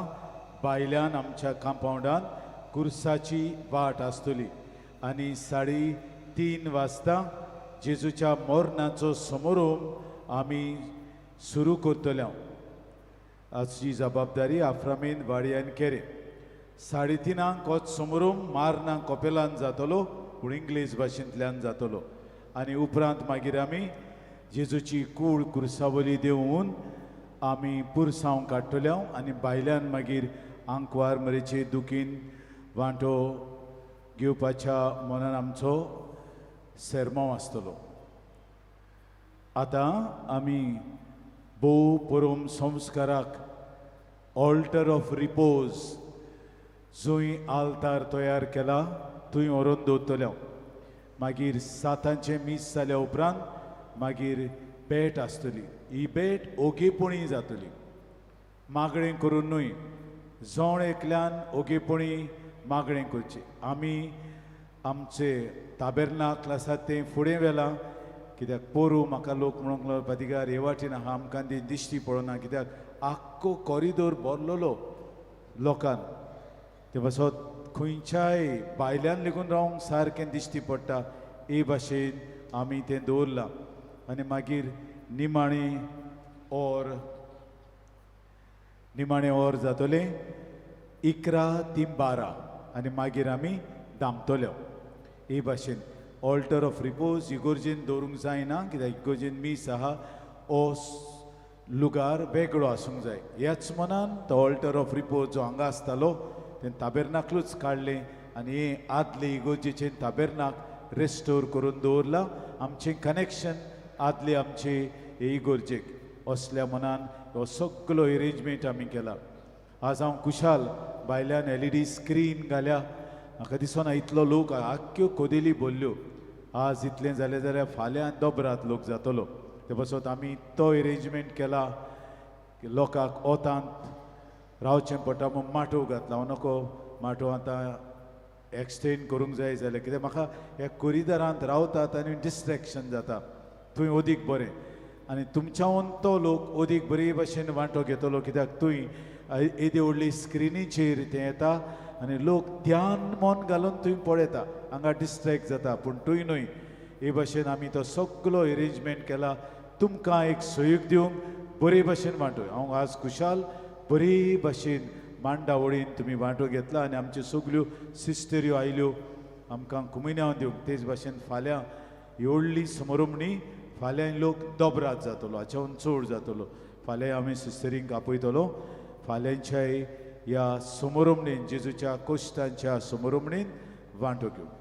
भायल्यान आमच्या कंपावंडान कुर्साची वाट आसतली आनी 3:30 वाजता जेजूच्या मोरणाचो समारोप आमी सुरू करतले. आजची जबाबदारी आफ्रामेन वाडयान केरे. 3:30 होच समारोप मारना कपेलान जातलो, पूण इंग्लीश भाशेंतल्यान जातलो आनी उपरांत मागीर आमी जेजूची कूड कुर्सावली देंवून आमी पुरसांव काडटले आनी भायल्यान मागीर आंकवार मरेचे दुखीन वांटो घेवपाच्या मनान आमचो सेरमांव आसतलो. आतां आमी भोव परम संस्काराक ऑल्टर ऑफ रिपोज जंय आल्तार तयार केला थंय व्हरून दवरतले. मागीर 7 मीस जाल्या उपरांत मागीर भेट आसतली. ही भेट ओगेपणी जातली, मागणें करून न्हय. जण एकल्यान ओगेपणी मागणें करचें. आमी आमचे ताबेर्नाकल आसा तें फुडें व्हेलां, कित्याक पोरूं म्हाका लोक म्हणूंक लागलो पादिगार हे वाटेन आहा आमकां ती दिश्टी पडना, कित्याक आख्खो कॉरिडोर भरलेलो लोकान. ते पासत खंयच्याय भायल्यान लेगून रावंक सारकें दिश्टी पडटा हे भाशेन आमी तें दवरलां. आनी मागीर निमाणें और निमाणें और जातलें 11:12 आनी मागीर आमी दामतले. हे भाशेन ऑल्टर ऑफ रिपोज इगोर्जेन दवरूंक जायना, कित्याक इगोर्जेन मीस आहा ओ लुगार वेगळो आसूंक जाय. ह्याच मनान तो ऑल्टर ऑफ रिपोज जो हांगा आसतालो तें ताबेर्नाकलूच काडलें आनी हें आदले इगोर्जेचें ताबेर्नाक रेस्टोर करून दवरलां. आमचें कनेक्शन आदले आमचे हे इगोर्जेक असल्या मनान हो सगलो एरेंजमेंट आमी केला. आज हांव खुशाल भायल्यान एलईडी स्क्रीन घाल्या. म्हाका दिसना इतलो लोक आख्ख्यो कोदेली भरल्यो. आज इतलें जालें जाल्यार फाल्यां दोबरात लोक जातलो. ते पासत आमी तो एरेंजमेंट केला की लोकांक ओतांत रावचें पडटा म्हूण माटोव घातला. हांव नको माटोव आतां एक्सटेंड करूंक जाय जाल्यार, कित्याक म्हाका ह्या कोरिदारांत रावतात आनी डिस्ट्रेक्शन जाता. थंय अदीक बरें आनी तुमच्याहून तो लोक अदीक बरे भाशेन वांटो घेतलो, कित्याक थंय येदी व्हडली स्क्रिनीचेर तें येता आनी लोक ध्यान मन घालून थंय पळयता, हांगा डिस्ट्रेक्ट जाता, पूण थंय न्हय. हे भाशेन आमी तो सगलो एरेंजमेंट केला तुमकां एक सहयोग दिवंक बरे भाशेन वांटो. हांव आज खुशाल बरे भाशेन मांडावळीन तुमी वांटो घेतला आनी आमच्यो सगल्यो सिस्टऱ्यो आयल्यो आमकां कुमिन्यांव दिवंक. तेच भाशेन फाल्यां व्हडली समारंभणी फाल्यां लोक दोबरात जातलो, हाच्याहून चड जातलो. फाल्यां आमी सिस्टरींक आपयतलो. फाल्यांच्याय ह्या समारंभणेन जेजूच्या कोश्टांच्या समारंभणेन वांटो घेवंक.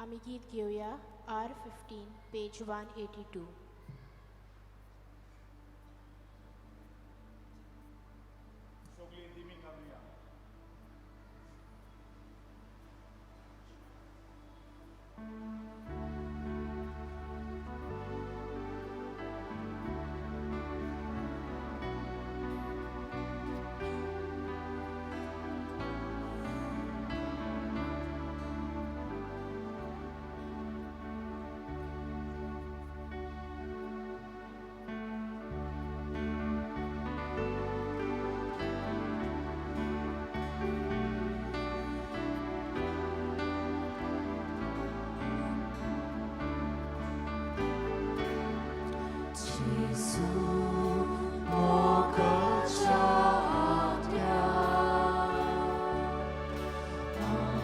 आमी गीत घेवया R15 page 182. सगळीं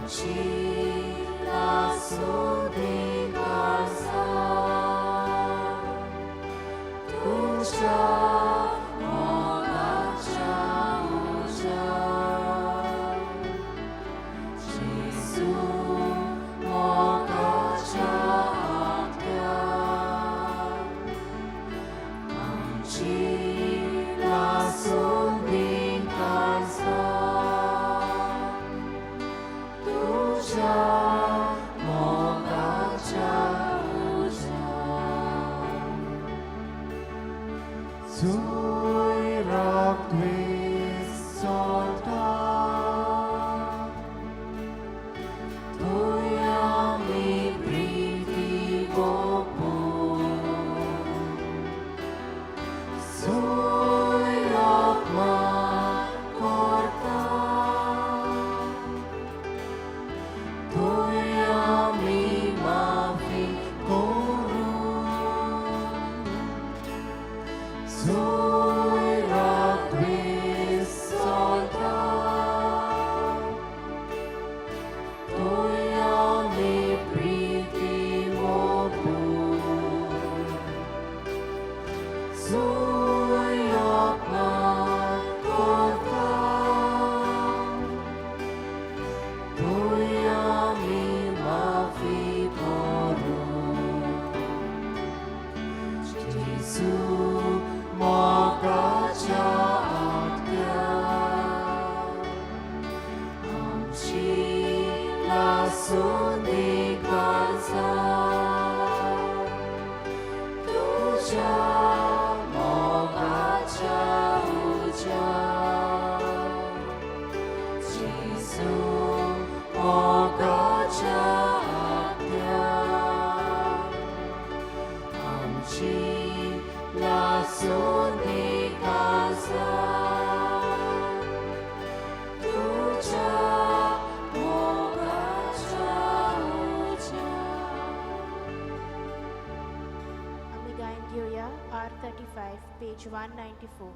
आमची लासूं दी काळजां तुज्या मोगाच्या उज्यान जेजू मोगाच्या आत्म्यान आमची लासूं दी काळजां तुज्या मोगाच्या उज्यान. Zui rock चोलता थंय आमी प्रिती गोपून सुय अपमान करता थंय आमी माफी करून Zui rock चोलता थंय आमी प्रिती मोगून सुय अपमान करता थंय आमी माफी करून जेजू मोगाच्या आत्म्यान आमची लासूं दी काळजां तुज्या मोगाच्या उज्यान जेजू मोगाच्या आत्म्यान आमची लासूं दी काळजां तुज्या मोगाच्या उज्यान. आमी गायन घेवया R 35, page 194.